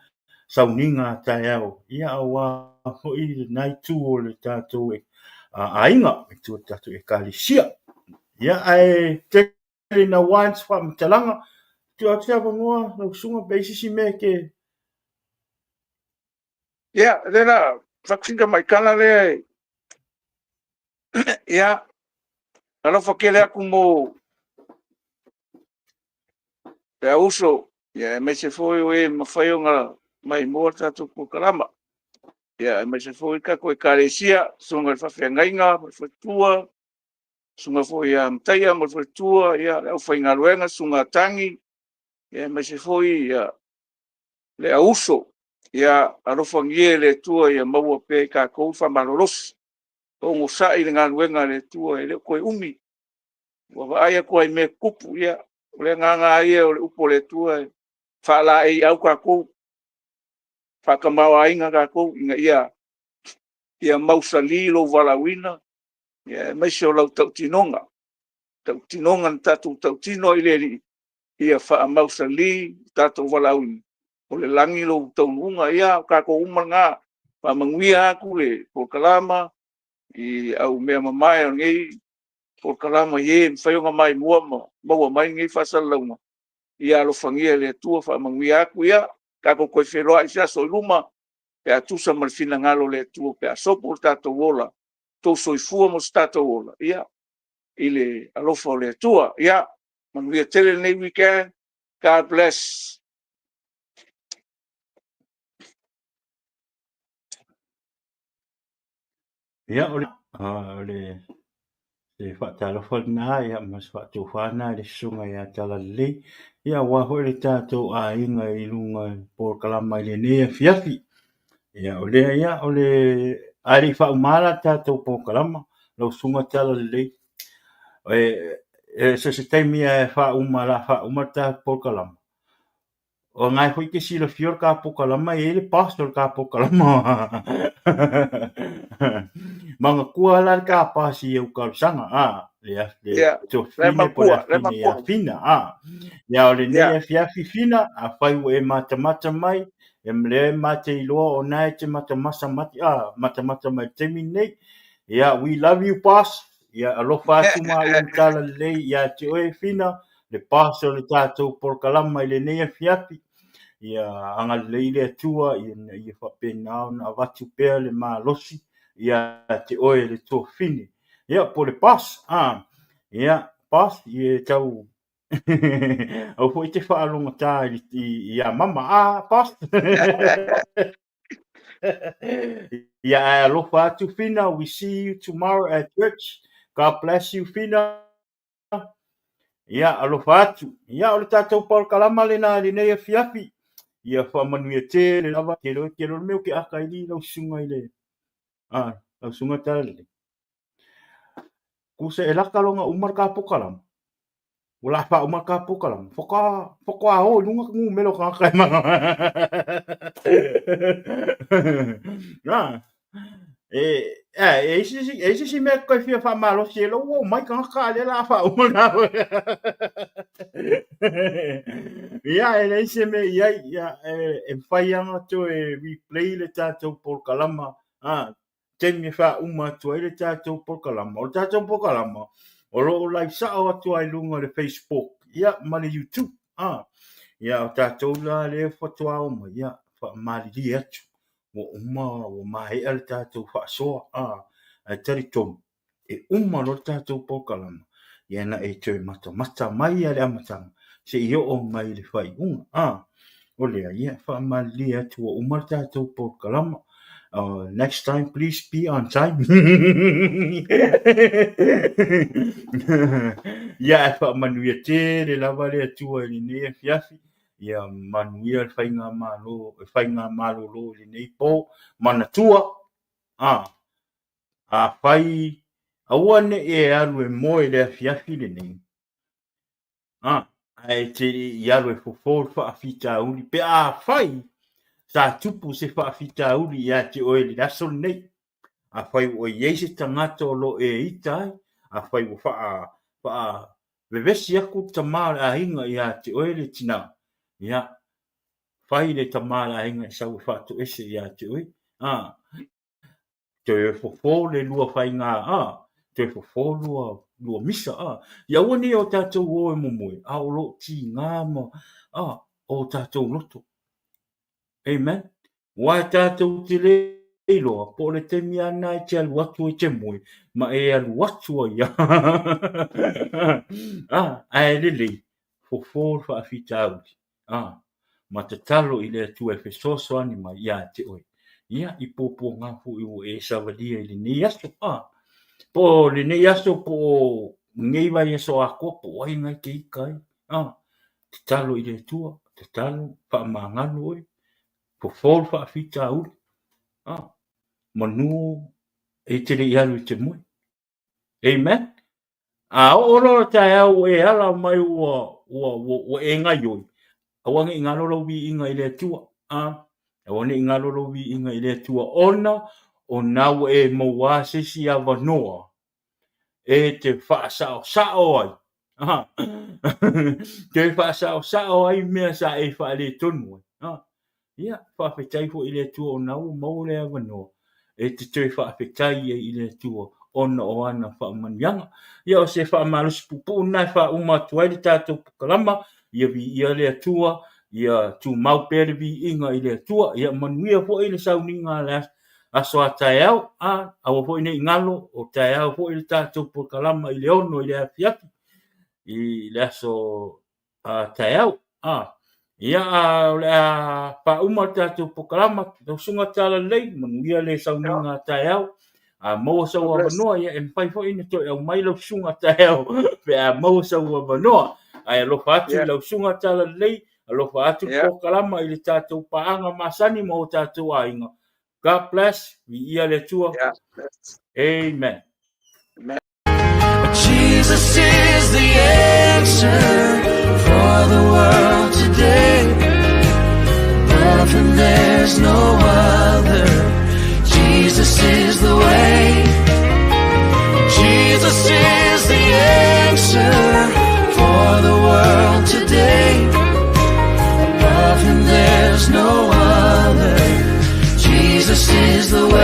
sauniga a taeao, ia, aua foi lena itu o le tatou aiga, itu o le tatou Ekalesia. Ia, ae tele ina ua se faamatalaga, tuu atu se avanoa lau susuga pe i ai se isi mea e te.
Ia, lea la, fatu sina tamaitala lea, ia, alofa tele atu mo le auuso, ia, aemaise foi o e mafai ona maimoa le tatou polokalama. Ia, aemaise foi le tatou Ekalesia, susuga i le faafeagaiga ma le faletua, susuga foi ia Mataia ma le faletua, ia, le aufaigaluega, susuga a Tagi, ia, aemaise foi ia, le auuso. Ia, alofagia e le Atua ia maua pea i tatou le faamalolosi. Onosai i le galuega a le Atua, e le o toe umi. Ua vaai atu lava i mea tutupu, ia, o le agaga lava ia o le upu a le Atua e faalaeiau tatou, faatamaoaiga tatou, ina ia mausali lou valaauina, ia, aemaise o lau tautinoga. Tautinoga na tatou tautino ai i le Alii, ia faamausali lo tatou valaauina, o le lagi lou taunuuga. Ia, o tatou uma lena, faamanuia atu le polokalama i au mea mamae o lenei polokalama i e mafai ona maimoa ma maua mai lenei faasalalauga. Ia alofagia e le Atua, faamanuia atu. Ia, tatou toe feiloai i se aso i luma pe a tusa ma le finagalo o le Atua, pe a sopo lo tatou ola, outou soifua ma so tatou ola. Ia, i le alofa o le Atua. Ia, manuia tele lenei weekend. God bless.
Ia, o le, o le se faatalofa lena, ia, ma se faatofa lena i le susuga ia Talalelei, ia, aua foi le tatou aiga i luga i polokalama i lenei afiafi. Ia, o lea, ia, o le, ae le i faauma la le tatou polokalama, lau susuga Talalelei, e, e, so se taimi e faauma, la faauma le tatou polokalama, O lena foi e te silafia o le ta polokalama e i ai le boss o le ta polokalama. Manatua la le ta boss i au talosaga, a, le le tuafafine po o le afafine ia Fina, a. Ia o lenei afiafi Fina, afai ua e matamata mai, e lea e ma te iloa o na e te matamasa mai, a, matamata mai i le taimi lenei. Ia, we love you boss. Ia alofa atu maua ma Talalelei ia te oe Fina, le boss o le tatou polokalama i lenei afiafi. Ia agalelei le Atua ina ia faapena ona avatu pea le malosi ia te oe le tuafafine. Ia, po o le boss, a, ia, boss, ia e tau aua foi e te faalogogata i, ia mama, a, boss. Ia, ae alofa atu Fina, we see you tomorrow at church. God bless you Fina. Ia, alofa atu. Ia, o le tatou polokalama lena i lenei afiafi. Ia faamanuia tele lava, te loe, te loe le mea o ke aka i li lau susuga i le, a, lau susuga Talalelei. Kusa e laka longa uma le ka polokalama. Ua la faauma le ka polokalama. Whaka, whaka o i lunga ka numera o tagata e mana. Nā, E, e, e isi, e isi si mea koe fia whaamalosi e lou mai tagata a lea la whaauma nā. Ia, e leai se mea i ai, ia, e, e whai anga toe replay le tātou polokalama, a, taimi e whaauma atu ai le tātou polokalama. O le tātou polokalama, o lo o live sao atu ai lunga o le Facebook, ia, ma le YouTube, a. Ia, o tātou la lea faatoa o mai, ia, whaamalilie atu. Ua uma, ua maea le tatou faasoa, a, ae talitonu, e uma loa le tatou polokalama, ia na e toe matamata mai a le amataga seia oo mai i le faaiuga, a. O lea, ia, faamalilie atu ua uma le tatou polokalama. Next time, please be on time. Ia, ae faamanuia tele lava le Atua i lenei afiafi. Ia manuia le faigamalo, le faigamalolo i lenei po. Manatua, a, afai aua ne i e alu e moe i le afiafi lenei, a, ae e te le i alu e fofo le faafitauli, pe afai sa tupu se faafitauli ia te oe i le aso lenei, afai ua i ai se tagata o lo o e ita ai, afai ua faa, faa Vevesi atu le tama o le aiga ia te oe le tina, ia, fai le tama o le aiga e sau e faatoese ia te oe, a, toe fofo le lua faiga, a, toe fofo lua, lua misa, a. Ia aua ne i o tatou o e momoe, a o lo o tiga ma, a, o tatou loto. Amen. Aua e tatou te le iloa po o le taimi lava lena e te alu atu ai te moe ma e alu atu ai lava. Ah, ae lelei, fofo le faafitauli, ah, ma tatalo i le Atua e fesoasoani mai ia te oe. Ia, i puapuaga foi ua e savalia i lenei aso, ah, po o lenei aso po o lenei vaiaso atoa po o ai na e te ita ai, ah, tatalo i le Atua, tatalo, faamagalo oe, fofo le faafitauli, ah, manu e te le i alu i te moe. Amen. A oo loa le taeao ua e ala mai ua, ua, ua, ua e gaioi, aua ne i galo lou viiga i le Atua. Ah, aua ne i galo lou viiga i le Atua, ona o na ua e maua se isi avanoa e te faasaosao ai. Ah, toe faasaosao ai mea sa e faaletonu ai. Ah, ia, faafetai foi i le Atua ona ua maua le avanoa e te toe faafetai ai i le Atua ona o ana faamanuiaga. Ia, o se faamalosi puupuu lena e faauma atu ai le tatou polokalama. Ia viia le Atua, ia tumau pea le viiga i le Atua. Ia manuia foi le sauniga aso a taeao, a aua foi nei galo o taeao foi le tatou polokalama i le 6 i le afiafi i le aso a taeao. A ia, a o le a faauma le tatou polokalama, lau Susuga Talalelei, manuia le sauniga a taeao. A maua sau avanoa, ia e mafai foi ona toe aumai lau susuga taeao pe a maua sau avanoa. Ae alofa atu i lau Susuga Talalelei, alofa atu le polokalama i le tatou paaga masani ma o tatou aiga. God bless, viia le Atua. Amen.
Amen.
Jesus is the answer for the world today. Above him there's no other. Jesus is the way. Jesus is the answer for the world today. Above him there's no other. Jesus is the way.